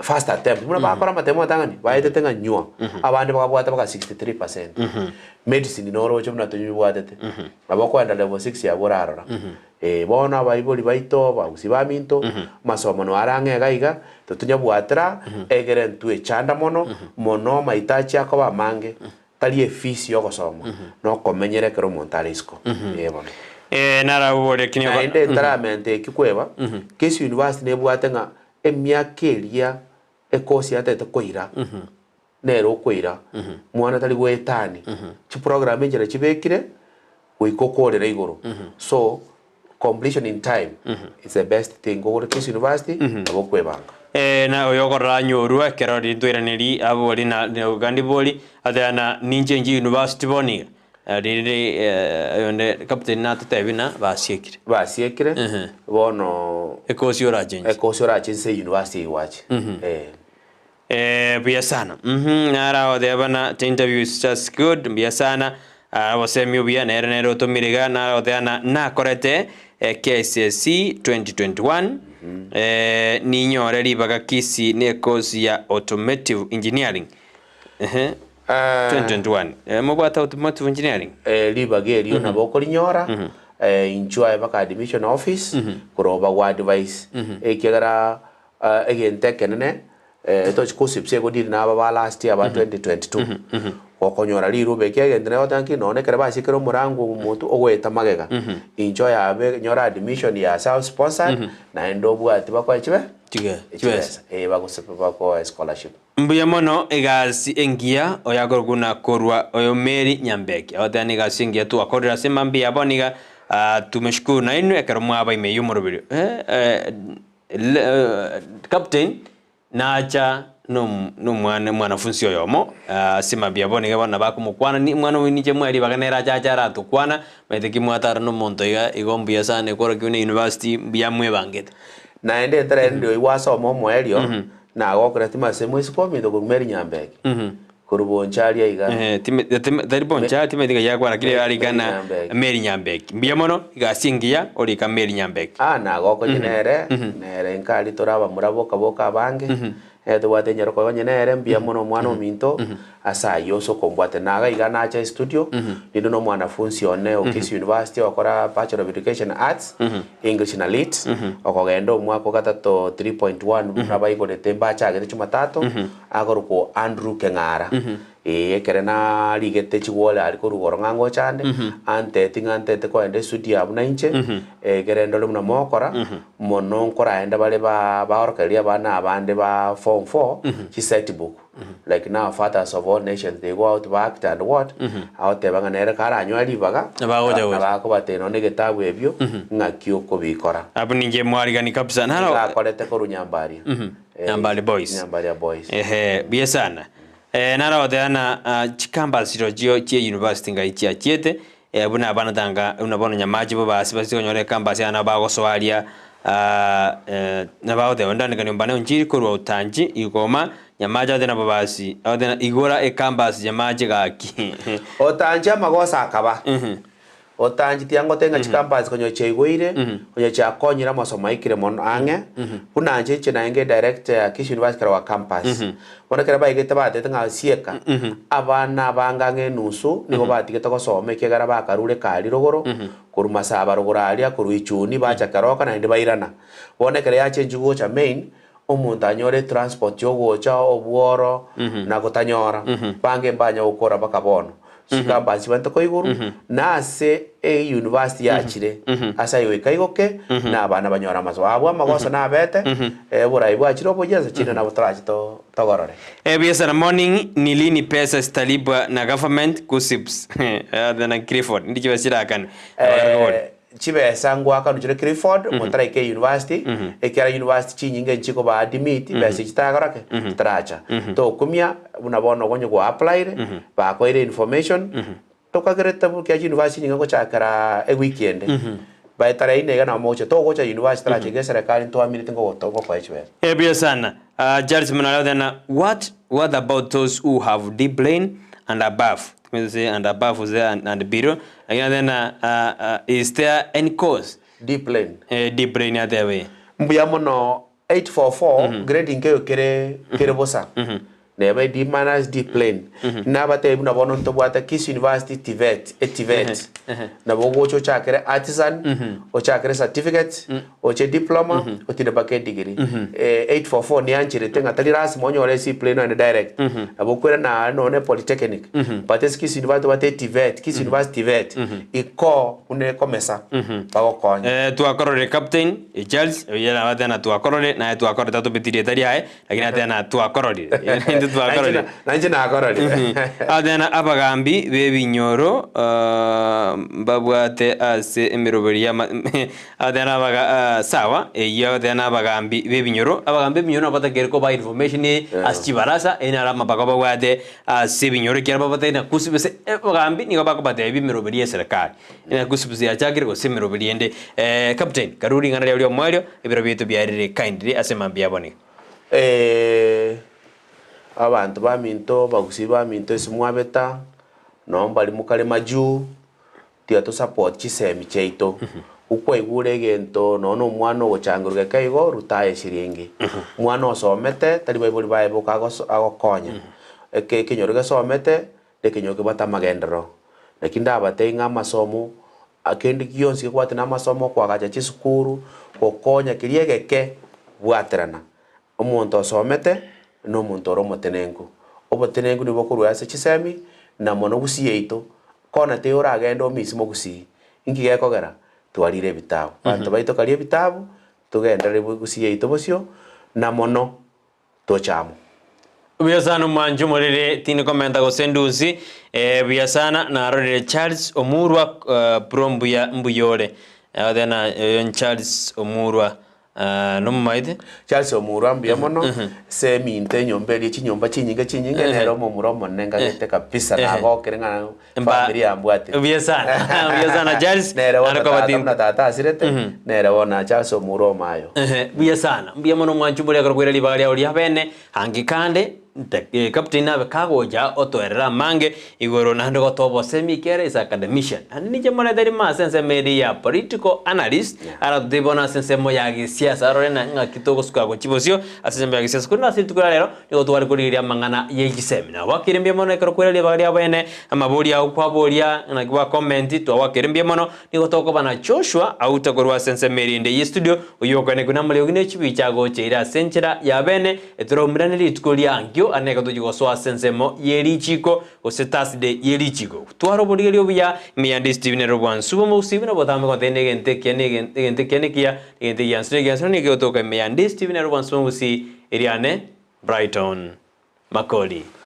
First attempt, buna bakora amatemo amatang'ani, baetete ng'a nywa, abande bakabwata baka 63 percent. Medicine noroche buna tonyebwatete, nabo okoenda level six abwo orarora. Eh, bono abaibori baito, abagusii baminto, amasomo noyo are ang'e iga iga, totonyabwatera, egere ntwechanda mono, mono amahitaji akoba amange, tari efees yogosoma, nokomenyera ekero omonto are isiko, eh bono. Eh, naraboria kini Naende ntaramenta eki kweba, Kisii University nebwate ng'a Emiaka eria ekosi yatagete koira, nere okoira, mwana tari goetania. Chiprogram enchera chibekire, goika okorera igoro. So, completion in time is the best thing. Kogora Kisii University, nabo okwebanga. Eh, na oyo okorora anyorwa ekero rintweraneri abori na gandi bori ateba na ninche inche university bono iga. Rende oyonde captain natotebie ng'a basiekire. Basiekire, bono Ekosi orachenche. ekosi orache inse university eywo gwache. Eh. Eh, buya sana. Mhm, naro agoteba buna the interview is just good, mbuya sana. Ah, obosemi obuya nere nere otomire iga, naro agoteba ng'a nakorete KCSE 2021, eh, ninyore ribaga Kisii ne ekosi ya automotive engineering. Ehe. 2021. Eh, mobwate automotive engineering? Eh, ribaga erio nabo okorinyora eh, inchuo aye mpaka admission office korwa bagwa advice ekiagera eh, egento ekenene eh, tochi kosibisa egodiri na aba ba last year ba 2022 gokonyora riruba eki egento nere goteba nki nonye ekero basiekire omorango omonto ogoeta magega inchuo yabe nyora admission ya self sponsored naende obwati bakoe chibe Chige- chibesa eh, bagose bakoe scholarship. Mbuya mono egasi engiya oyakorokwa na korwa oyo Mary Nyambeki agoteba na egasi engiya twakorire ase mambia ya bono iga tumeshukuru nainwe ekero mwaba ime y'omoroberi Captain nacha nomwana omwanafunsi oyomo ase mambia ya bono iga bono nabo akomokwana omwana oyo ninche mwae ribaga nere ache ache aratokwana omanyete ki mwatara na omonto iga igo mbuya sana ekorokia buna university mbuya mwebangete. Naende entara ere ndioigwa asome omoerio, Nagokora timase moiseke ominto korwa Meri Nyambeki, korwa Bonchari aiga. Tari Bonchari timanyeti ng'ai akwana lakini Meri arika na Nyambeki. Meri Nyambeki. Mbuya mono, egasi engiya orika Meri Nyambeki. Ah nagokonye nere, nere nkari tore abamura boka boka abange, eh tobwate enyaroka onye nere mbuya mono omwana ominto, ase ayio ase okombwate. Naga iga nacha estudio, ninde na omwanafunsi one o Kisii University ogokora Bachelor of Education Arts, English na Lit, okogenda omwaka o gatato 3.1 buna baigorete mbachagete Jumatatu, akorokwa Andrew Keng'ara. Ee, ekere narigete chigwore aria korwa igoro ng'a ngocha ande, anteti ng'a ntete kogenda estudio abwo nainche, ekere ndore buna mogokora, mono nkoraende bare ba baorokereria abana abande ba form four, chiset book, like now fathers of all nations they go out ba act and what, agoteba ng'a nere karanyore ribaga, Nabagocha gocha. nabo akobatebia nonye na egetabu ebio, ng'aki okobikora. Abwo ninche mwarigani kabisa. Naro Nigo akorete korwa Nyambaria. Nyambari Boys. Nyambaria Boys. Ehe, buya sana. Eh, naro goteba ng'a ah, chicampus chirochio chia university ngai chiachiete, eh, buna abana tanga buna bono Nyamache bo basi basi konyora ecampus yane nabo bagosoa aria eh, nabagoteba onde andika nyomba ne onchiri korwa Utanchi Igoma, Nyamache agote nabo basi, agote ng'a igora ecampus Nyamache gaki. Otanchi amagoso akaba. Otancheti angote ng'a chicampus konya chiaigoire, konya chiakonyire amasomo aikire mono ang'e, buna inche inche naenge director ya Kisii University Karawa campus. Bono ekero baigete batebete ng'a sieka, abana abange ang'e enusu nigo batigete gosoma ekiagera bakarure ekari rogoro, korwa Masaba rogoro aria, korwa Ichuni bacha Keroka naende bairana. Bono ekero yachenchigwe gocha main, omonto anyore etransport yogocha obworo na gotanyora, bange mbanya gokora mpaka bono. Chicampus chibaete koigorwa, na ase euniversity yachire, ase aye goika igoke, na abana banyore amasomo. Abwo amagoso nabete, oborai bwachire oboyia ase chinde nabo torache to togorore. Ebiasara morning ni lini pesa zitalipwa na government kuccps na Clifford ndi chibe chirakane. Chibesa ngoakanwa chire Clifford, motaraika eyunivasiti, ekiagera university chinyinge nchikoba admit, besa echi chitagora ki? Chitaracha. Tokumia, buna bono onye gwa applyire, bakoire information, tokagerete bu ekiagera chiuniversity chinyinge ngochakera ewiki ende. By tarehe ine iga nabo mogocha, togocha university taracha iga eserekari ntwamineti ngogoto ngokoe chibesa. Ebuya sana. Charles Munare Othena, what what about those who have deep brain and above? Timanyeti gose and above gose and, and below, lakini Othena is there any cause? Deep brain. Eh, deep brain ateba eh. Mbuya mono 844 grade nkeyo kere kere bosa neba D minus D plain nabatebi buna bono ntobwate Kisii University TVET e TVET nabo ogocha ochakere artisan ochakere certificate oche diploma otinde mpaka edegree eh, 844 niancherete ng'a tari lasima onyore C plain ogende direct nabo okoirana are nonye polytechnic but ase Kisii University tobwate TVET Kisii University TVET iko buna ekomesa bagokonya. Eh, twakororire captain eh, Charles oyo nabate na twakororire naye twakororire tatobeti rieta riaye lakini ate na twakororire intwe twakororire Nainche nakororire. Ate na abagambi b'ebinyoro ah, mbabwate ase emeroberi y'ama ate na abaga ah, sawa eyio ate na abagambi b'ebinyoro abagambi b'ebinyoro nabo batakeire kobaa information eye ase chibarasa eye naro amabako babwate ase ebinyoro ekiagera babatebie na kusi gose abagambi nigo bakobatebia emeroberi y'eserekari na kusi gose yachakire gose emeroberi ende. Captain, karue ring'ana riao ri'omoerio, ebiro biaito biarire kindly ase mambia abo niga. Abanto baminto, abagusii baminto ase mwabeta, noo mbari mokare majuu, tiga to support chisemi chiaito. Okwaigure egento nonye na omwana ogochangerwa geke igo, ruta aye eshiringi. Omwana osomete, tari baibori baye boka agoso agokonya. Eke ekenyoro gesomete, na ekenyoro kebwate amagenderero. Naki ndabatebie ng'a amasomo, kende gionsi gekobwate na amasomo, koagacha chisukuru, gokonya keria egeke, bwaterana. Omonto osomete, na omonto ore omotenenku. Obotenenku nigo bokorwa ase chisemi, na mono gusii yaito, kona teiyo oragende omisi mogusii, inki gekogera? Twarire ebitabu. Abanto baito karia ebitabu, togenderere gusii yaito bosio, na mono toche amo. Buya sana omwanchi omorere tindi komenta gose ndunsi eh, buya sana narorire Charles Omurwa eh, bro mbuya mbuya ore agoteba na oyo Charles Omurwa ah, nomomaete Charles Omurwa mbuya mono ase eminto enyomba eria chinyomba chinyinge chinyinge nere omomura omonene ngagete kabisa nagokire ng'a family yambwatire. Buya sana buya sana Charles Nere bono nare tata kobatinda buna tata asirete nere bono Charles Omurwa omayo. Ehe, buya sana mbuya mono omwanchi omorere ekero koira ribaga riao ria bene Ange kande, Captain nabe kagocha otoerere amange igoro naende gotoa obosemi ekiagera is academician. Naende ninche morete rimo ase ensemo eria ya political analyst aratotebie bono ase ensemo ya gesiasa arore na ng'aki togosuka gochia bosio ase ensemo ya gesiasa. Korende ase rituko ria rero nigo tware korigereria amang'ana ye chisemi. Nabwakire mbuya mono ekero kwera ribaga ria bene amaborio ao kwaboria naki gwa comment twagwakire mbuya mono. Nigo tokoba na Joshua aute korwa ase ensemo erinde y'estudio, oyio okoenekwa namoriogi ne chibicha agocha ere ase enchera ya bene, etoraumerane rituko riankio. ekio ane ekero tochia gosoa ase ensemo ye richiko gose Thursday ye richiko. Twara oborigereria obuya ime ya Ndisi TV nere obwansu bw'omogusii buna botambe goteba negento ekiya na egento ekiya nekiya, egento egiansu na egiansu nigo egotoka ime ya Ndisi TV nere obwansu bw'omogusii eriane Brighton Makori.